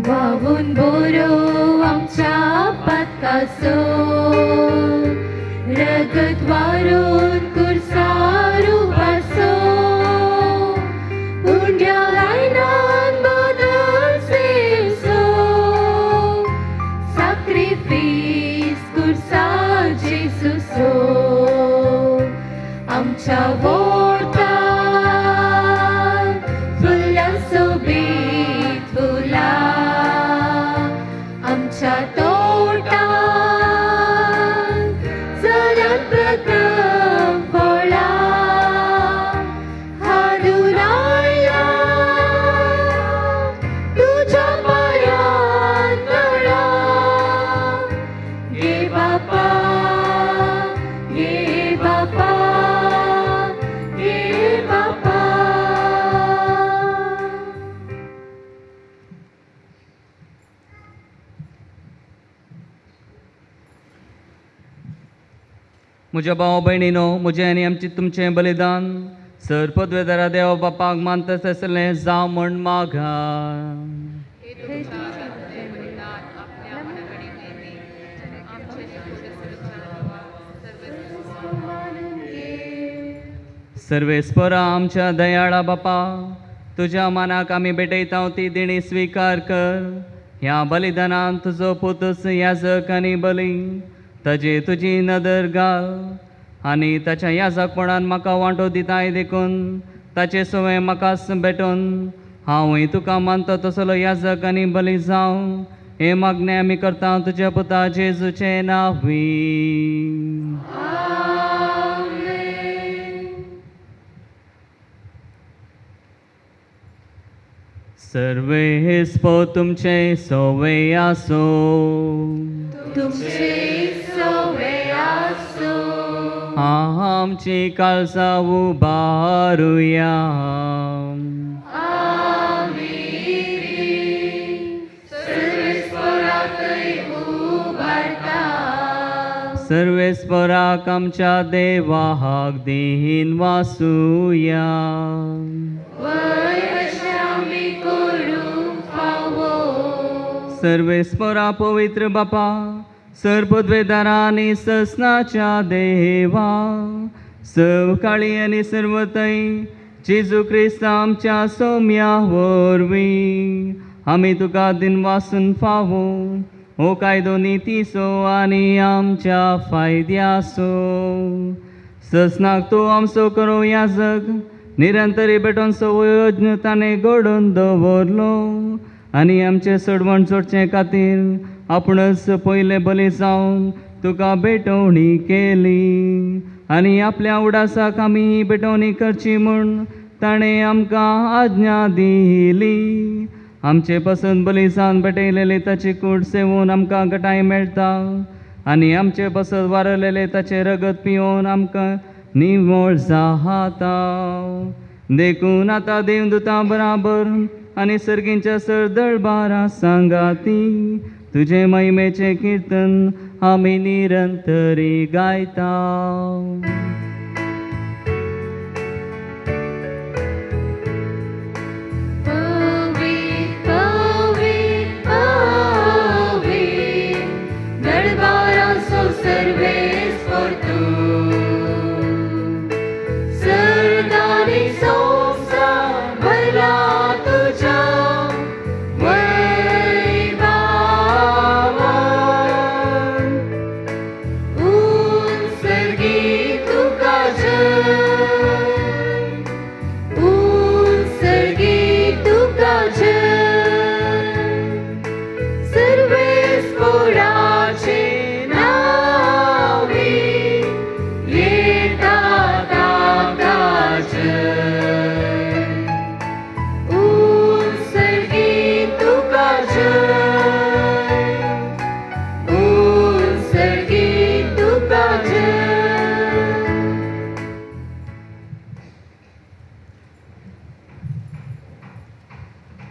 वावून बोरो आमच्या पातकाचो रगत वारून कुर्सारू वासो उंड्या लायनान बदल सेवसो साक्रिफीस कुर्सा जेसूसो आमच्या वोटान फुलांचो बीत फुलां आमच्या तोटान जाल्यां प्रथम फळां हाडून आयला तुज्या पांयान तळा गे बापा गे बापा गे बापा. म्हज्या भाव भयणीनो म्हजें आनी आमचें तुमचें बलिदान सर पदवेदारा देव बापाक मानता आसलें जावं म्हण मागा. सर्वेस्परा आमच्या दयाळा बापा तुज्या मानाक आमी भेटयता ती देणी स्विकार कर. ह्या बलिदानान तुजो पुतूच याजक आनी बली ताजे तुजी नदर घाल आनी ताच्या याजकपणान म्हाका वांटो दिताय देखून ताचे सवय म्हाकाच भेटून हांवूय तुका मानता तसलो याजक आनी बली जावं हें मागणें आमी करता तुज्या पुता जेजूचें नांवी. सर्वेस्पो तुमचें सवय आसो तुमचे सवे आसो आमची काळजां उबारुया आमी सर्वेस्पराकय उबारता सर्वेस्पराक आमच्या देवाक दीन वासुया. वय अशें आमी करूंक फावो सर्वेस्परा पवित्र बापा सर्वपदवेदारा आनी ससनाच्या देवा सवकाळी आनी सर्वतय जेजू क्रिस्त आमच्या सोम्या वरवीं आमी तुका दिनवासून फावो हो कायदो नितीचो आनी आमच्या फायद्याचो. ससनाक तूं आमचो करूं याजक निरंतरी भेटोवन सवय ताणें घडोवन दवरलो आनी आमचें सोडवण जोडचे खातीर आपणच पयलें बली जावन तुका भेटवणी केली आनी आपल्या उडासाक आमी भेटवणी करची म्हूण ताणें आमकां आज्ञा दिली. आमचे पसंत बली जावन भेटयलेले ताची कूड सेवून आमकां घटाय मेळटा आनी आमचे पसंत वारलेले ताचें रगत पिवन आमकां निवळ जाता. देखून आतां देवदूतां बराबर आनी सर्गींच्या सरदळबारा सांगाती तुजे महिमेचें किर्तन आमी निरंतरी गायता. पवित्र पवित्र पवित्र दरबाराचो सर्वेस्पर तूं.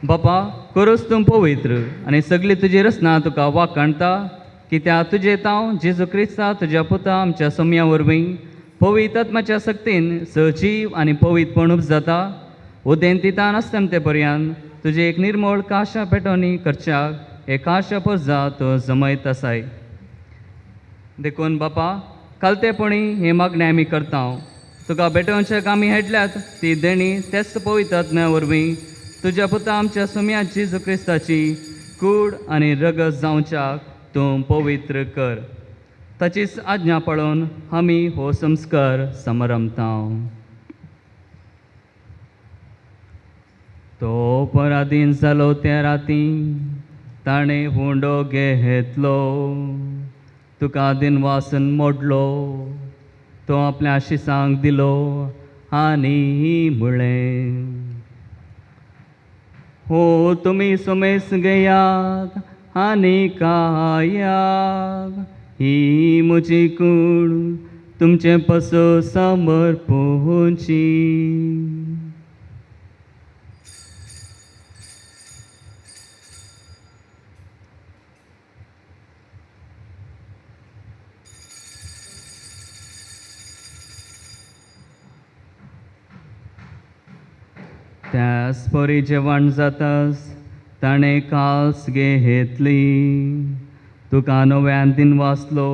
बापा खरोच तूं पवित्र आनी सगळी तुजी रचना तुका वाखाणता, कित्याक तुजें तांव जेजू क्रिस्ता तुज्या पुता आमच्या सोम्या वरवीं पवित्र आत्म्याच्या सक्तीन सजीव आनी पवित्रपण उपजाता. उदेंत तितान आसतम ते पर्यंत तुजें एक निर्मळ काशा पेटोवणी करच्याक एक काशा परजा तूं जमयत आसाय. देखून बापा खालतेपणी हे मागणें आमी करता. तुका भेटोवच्याक आमी हेडल्यात ती देणी तेच पवित्र आत्म्या वरवीं तुज्या पुता आमच्या सोम्या जेजू क्रिस्ताची कूड आनी रगत जावच्याक तूं पवित्र कर. ताचीच आज्ञा पाळून आमी हो संस्कार समारंभता. तो पराधीन जालो त्या राती ताणें हुंडो घेतलो, तुका दिनवासन मोडलो, तो आपल्या शिसांक दिलो आनी म्हळें, हो तुमी सुमेस घेयात आनी खायात, ही म्हजी कूड तुमचे पसो समर्पुची. त्याच परी जेवण जातास ताणें कास घेतली, तुका नव्यान दिन वाचलो,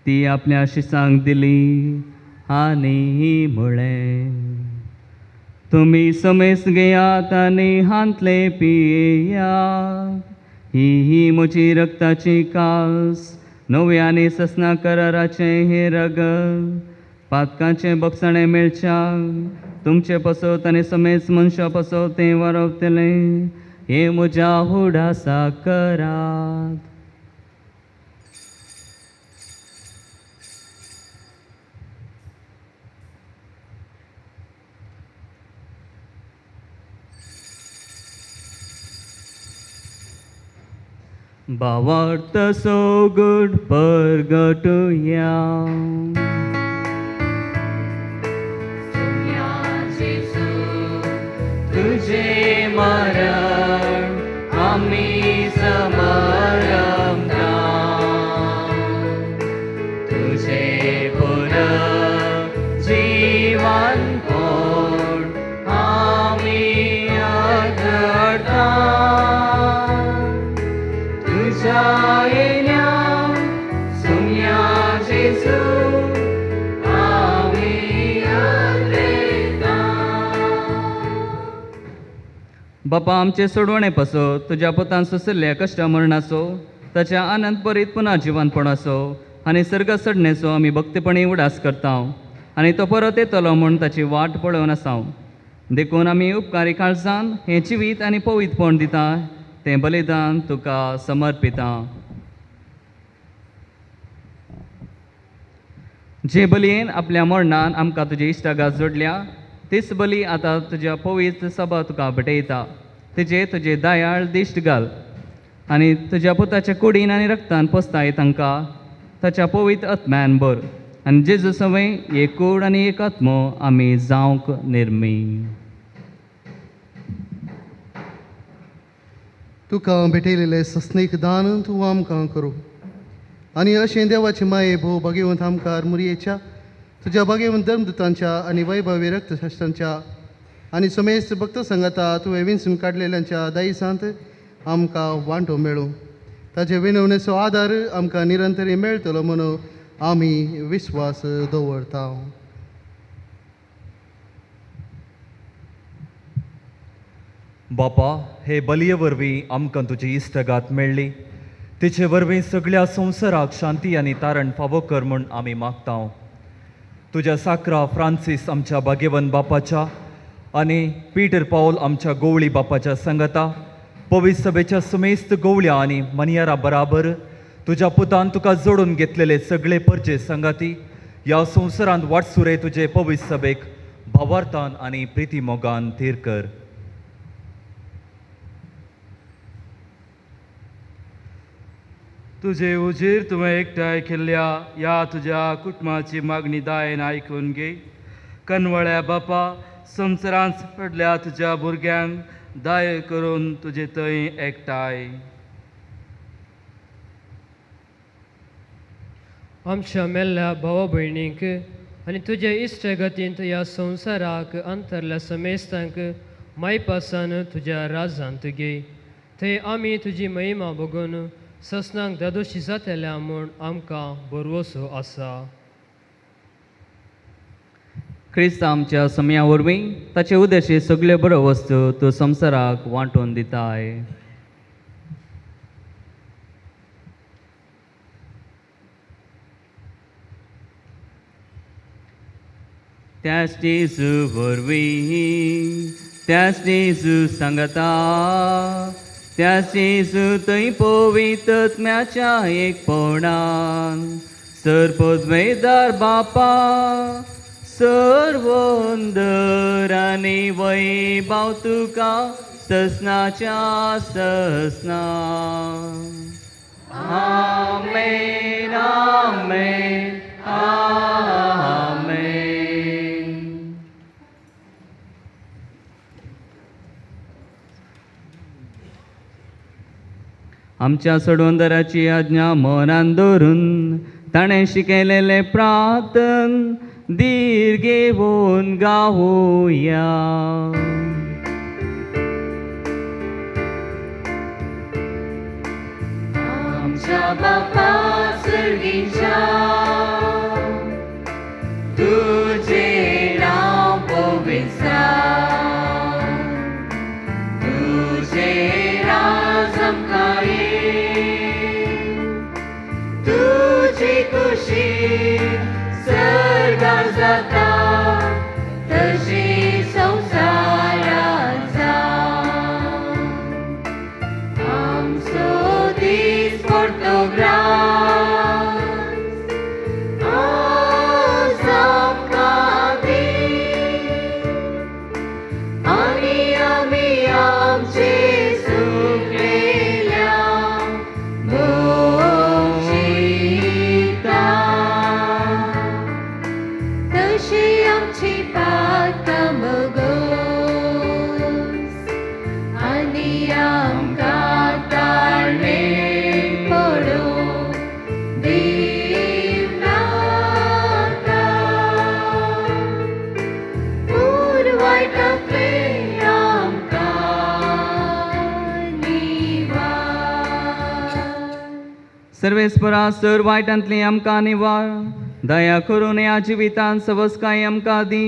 ती आपल्या शिसांक दिली आनी म्हळें, तुमी समेस घेयात आनी हांतले पियात, ही म्हजी रक्ताची कास, नव्या आनी ससना कराराचें हें रगत, पातकांचें बक्षाणें मेळच्याक तुमचे पसत आनी समेज मनशां पसत तें वारवतलें, हें म्हज्या हुडासा करात. भावार्थ सोगड परगटुया. तुझे मरण आम्ही समारंभता, तुझे पुनर्जीवन कोण आम्ही आदरता, तुझ्या येण्या सुम्या जेजू बापा आमचे सोडवणे पसो तुज्या पुतान सोंसिल्ल्या कश्ट मरणाचो ताच्या आनंद परीत पुनः जिवनपणाचो आनी सर्ग चडणेचो आमी भक्तीपणी उडास करता आनी तो परत येतलो म्हूण ताची वाट पळोवन आसा. देखून आमी उपकारी काळजान हें जिवीत आनी पवित्रपण दिता तें बलिदान तुका समर्पिता. जे बलयेन आपल्या मरणान आमकां तुजी इश्टागात जोडल्या तीच बली आतां तुज्या पवित्र सभा तुका भेटयता. तिजे तुजे दयाळ दिश्ट घाल आनी तुज्या पुताच्या कुडीन आनी रक्तान पोसताय तांकां ताच्या पवित्र आत्म्यान भर आनी जेजू सवय एक कूड आनी एक आत्मो आमी जावंक निर्मी. तुका भेटयलेलें सस्नीक दान तूं आमकां करूं आनी अशें देवाचे माये भोव भागेवंत आमकार मुरयेच्या तुज्या भागेवंत धर्मदूतांच्या आनी वैभवी रक्तशास्त्रांच्या आनी समेस्त भक्त संगता तुवें विंचून काडलेल्यांच्या दायसांत आमकां वांटो मेळूं. ताचे विनवणेचो आदार आमकां निरंतरी मेळटलो म्हणून आमी विस्वास दवरता. बापा, हे बलये वरवीं आमकां तुजी इश्टगात मेळ्ळी, तिचे वरवीं सगळ्या संवसाराक शांती आनी तारण फावो कर म्हूण आमी मागता. तुज्या साक्रा फ्रांसीस आमच्या भाग्यवंत बापाच्या आनी पीटर पावल आमच्या गोवळी बापाच्या संगता पवित्र सभेच्या सुमेस्त गोवळ्या आनी मनियारा बराबर तुज्या पुतान तुका जोडून घेतलेले सगळे परजे संगाती ह्या संवसारांत वाटसुरे तुजे पवित्र सभेक भावार्थान आनी प्रिती मोगान थीर कर. तुजे उजीर तुवें एकठांय केल्ल्या ह्या तुज्या कुटुंबाची मागणी दायन आयकून घे. कनवळ्या बापा, संवसारांत पडल्या तुज्या भुरग्यांक दया करून तुजे थंय एकठांय. आमच्या मेल्ल्या भावा भयणींक आनी तुजे इश्टगतींत ह्या संवसाराक अंतरल्या समेस्तांक मायपासान तुज्या राजांत घे. थंय आमी तुजी महिमा बघून ससनाक दादोशी जातल्या म्हूण आमकां भरवसो आसा. क्रिस्त आमच्या समया वरवीं ताचे उद्देशी सगल्यो बऱ्यो वस्तू तूं संवसाराक वांटून दिताय. त्याच जेजू वरवीं, त्याच जेजू सांगता, त्याच जेजू थंय पवित्र आत्म्याच्या एकपणान सर्वपदवेदार बापा सर्वंदर आनी वैभव तुका ससनाच्या ससना. आमेन आमेन आमेन. आमच्या सोडवंदराची आज्ञा मनान धरून ताणें शिकयलेलें प्रार्थन धीर घेवन गावया. आमच्या बापा सर्गीच्या तुझे नाव पवित्र जावं, तुझे राज आमकां येवं, तुजी खुशी सर्गार जाता तशी संवसारांत जावं. आमचो दीस पडतो ग्रास आज आमकां दी, आनी आमी आमचे चुकलेल्यांक बक्षिता तशी आमची पातकां भोगोस आनी आमकां ताळमेळ पडूंक दिवं नाका. पूण वायटांतलें आमकां निवार. सर्वेस्परा सर वायटांतली आमकां निवार, दया करून ह्या जिवितांत सवसकाय आमकां दी.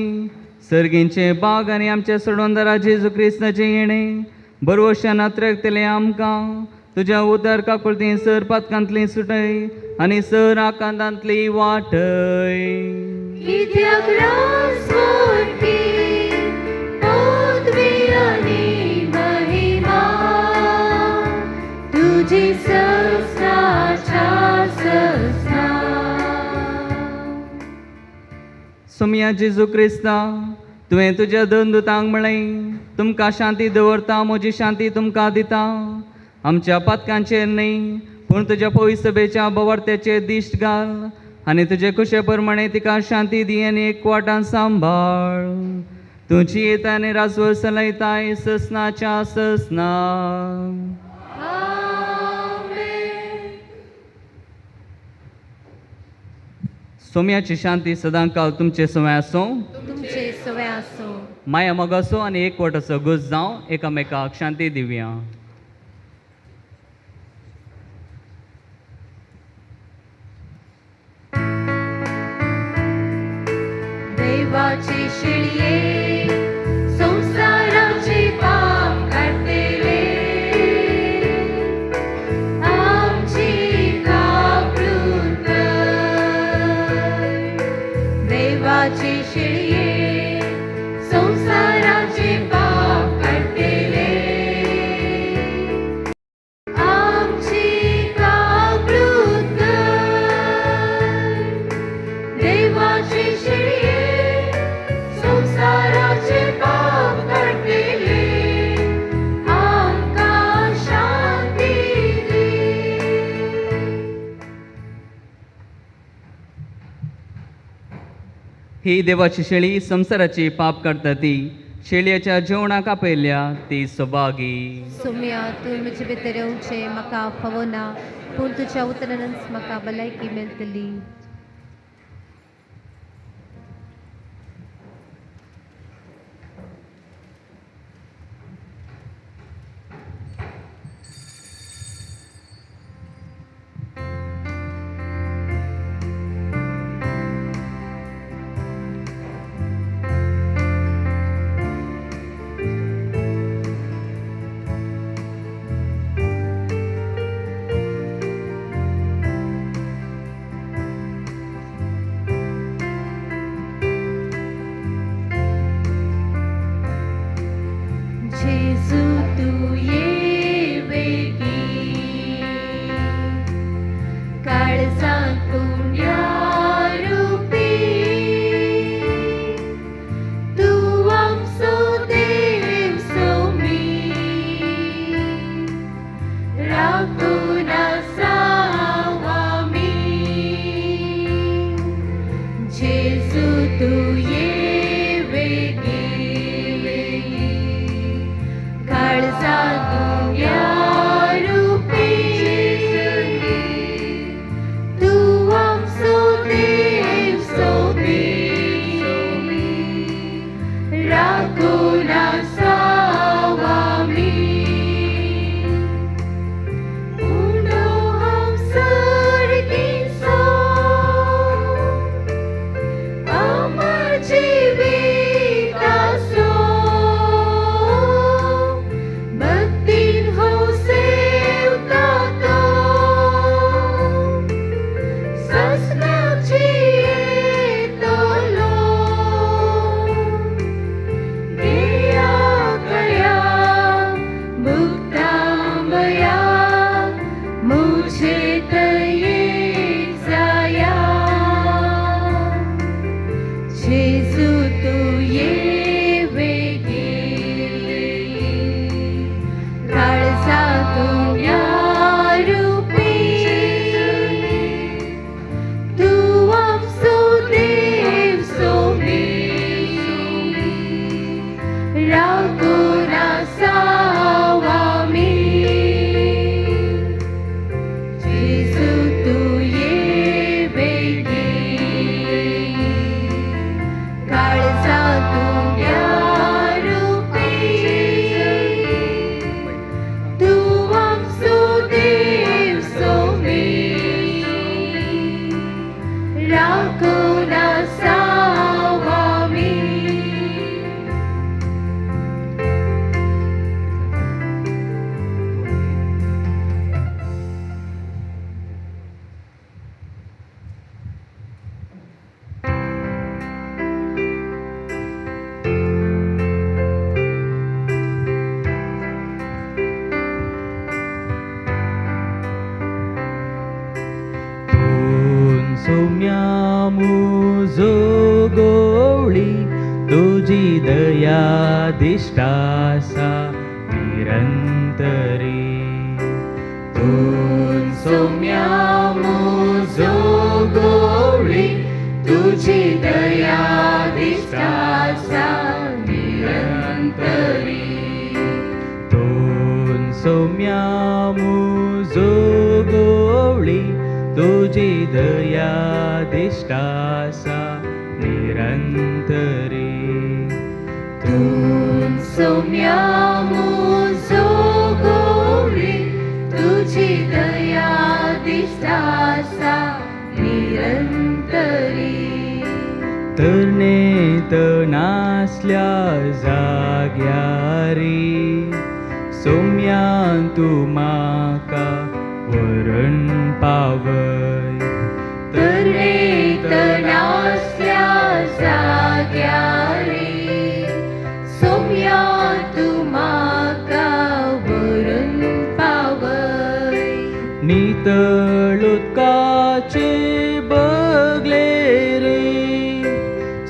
सर्गींचे बाग आनी आमचे सोडवंदरा जेजू क्रिस्ताचें येणें बरवशान अत्रकतलें आमकां तुज्या उदर काकुळती सर पातकांतली सुटय आनी सर आकांतांतली वाटय. कित्याक राज मोठी पदवी आनी महिमा तुजी ससनाच्या ससना. सोमया जेजू क्रिस्ता, तुवें तुज्या दोन दुतांक म्हळें, तुमकां शांती दवरता, म्हजी शांती तुमकां दिता. आमच्या पातकांचेर न्हय पूण तुज्या पवित्र सभेच्या बवार्त्याचेर दिश्ट घाल आनी तुजे कुशे प्रमाणे तिका शांती दी आनी एकवटान सांबाळ. तुजी येता आनी राजवर चलयताय ससनाच्या ससना. सोम्याची शांती सदांकाल तुमचे सवय आसूं, तुमचे सवय आसूं. माया मोगाचो आनी एकवटाचो गुज जावं. एकामेकाक शांती दिवया. देवाची शिळये संवसाराचे पाप काडटले, आमची काकळूत कर. देवाची शिळये संवसाराचे पाप काडटले, आमची काकळूत कर. देवाची शिळये संवसाराचे पाप काडटले, आमकां शांती दी. ही देवाची शेळी संवसाराची पाप काडटा ती शेळयेच्या जेवणाक आपयल्या ती सभागी. सोम्या तूं म्हजे भितर येवचें म्हाका फावना, पूण तुज्या उतरानच म्हाका भलायकी मेळटली. दिश्टासा निरंतरी तूं सोम्या मुजो गोवळी तुजी दया दिश्टासा निरंतरी तूं सोम्या मुजो गोवळी तुजी दया दिश्टासा निरंतरी तूं सोम्या मुजो गोवळी तुजी दया दिश्टासा निरंतरी तरणेत नासल्या जाग्यारी सोम्यान तूं म्हाका वरण पावय तरणेत नासल्या जाग्यारी सोम्या तूं म्हाका वरण पावय नितळ उदकाचे बगले रे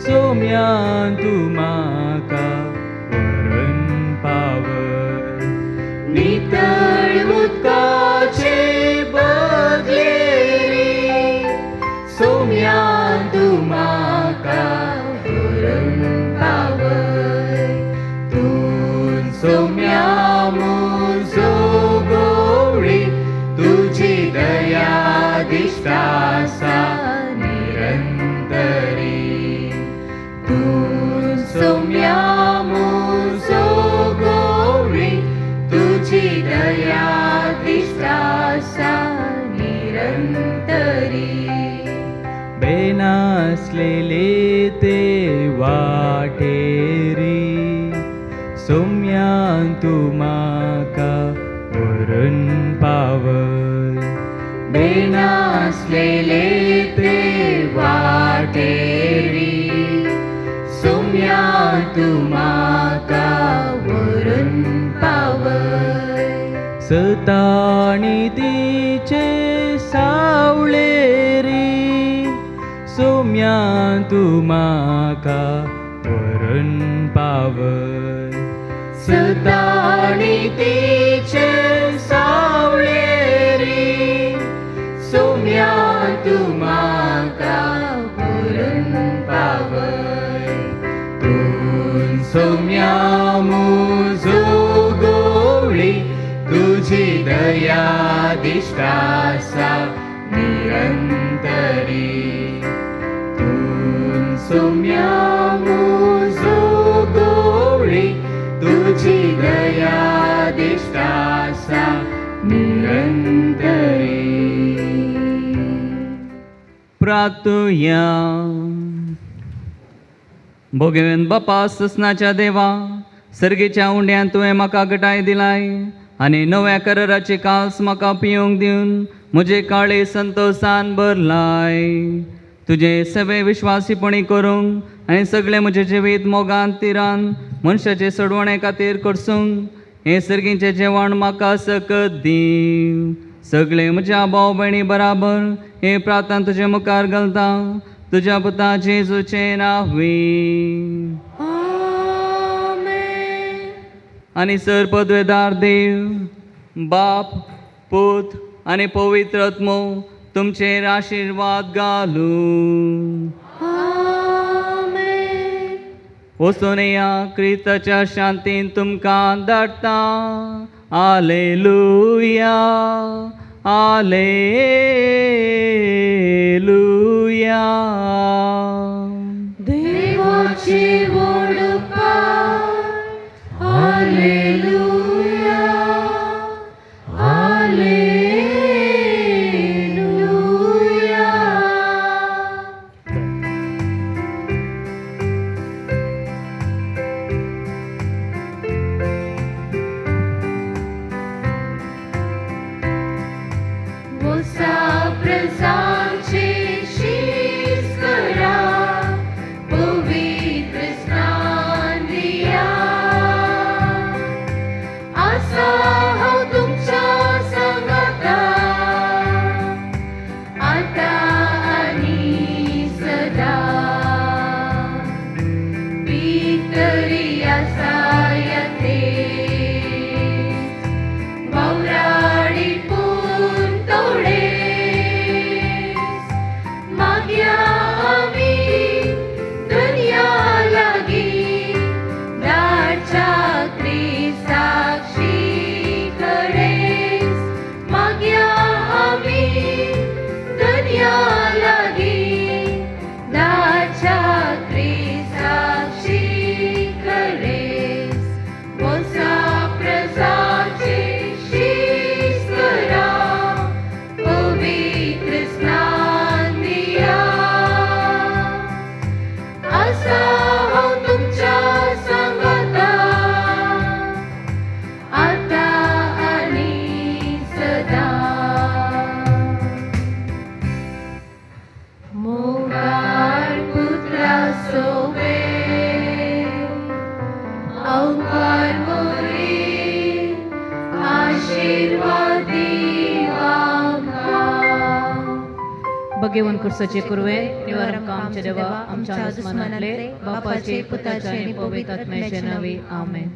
सोम्यान तूं म्हाका वरण पावय नितळ उदकाचे बगले रे सोम्या तूं म्हाका वरण पावय दिश्ट आसा निरंतरी. तूं सोम्या मुजो गौरी तुजी दया दिश्ट आसा निरंतरी. बेनासलेले ते वाटेरी सोम्यान तूं म्हाका व्हरून पावय. बेनासलेले ते वाटेरी सोम्या तूं म्हाका व्हरून पावय. सताणी तिचे सावळेरी सोम्यान तूं म्हाका व्हरून पावय. सताणी तिचे सावळेरी सोम्या तूं म्हाका व्हरून पावय. तूं सोम्या मुजो गौरी तुजी दया दिश्ट आसा निरंतरी. तूं सोम्या मुजो गौरी तुजी दया दिश्ट आसा निरंतरी. प्रार्थुया. भोगेवन बापा ससनाच्या देवा, सर्गेच्या उंड्यान तुवें म्हाका घटाय दिलाय आनी नव्या कराराची काल्स म्हाका पिवंक दिवन म्हजे काळे संतोशान भरलाय. तुजें सगळे विश्वासीपणी करूंक आनी सगळें म्हजें जिवीत मोगान तिरान मनशाचे सोडवणे खातीर करसूंक हें सर्गीचें जेवण म्हाका सकत दी. सगळें म्हज्या भाव भयणी बराबर हें प्रार्थना तुजे मुखार घालता तुज्या पुता जेजूचें नांवी. आनी सर पदवेदार देव बाप पूत आनी पवित्र आत्मो तुमचेर आशिर्वाद घालूं. वचून या क्रिस्ताच्या शांतीन तुमकां धाडटा. आलेलुया आलेलुया. देवाची वोडपा आलेलुया आलेलुया. वसा प्रजांचे शीस करा पवित्र स्नान दिया. आसा हांव तुमच्या सांगाता आतां आनी सदा. पितरी आसा यते वावराडी पूण तोडे माग्या आमी दुनिया लागी दाच्या क्रिस्ताक्षी कडेच. माग्या आमी दुनिया लागी दाच्या क्रिस्ताक्षी कडेच. वसा प्रजाचे शीस करा पवित्र स्नान दिया. आसा हांव तुमच्या सांगाता आतां आनी सदा. मोगाळ पुत्रा सोवे अवकार मोरी आशिर्वाद दिवांका. भगेवन कुर्साचे कुरवे निवारण आमच्या देवा आमच्या दुस्मनांतले बापाचे पुताचे आनी पवित्र आत्म्याचे नांवी. आमेन.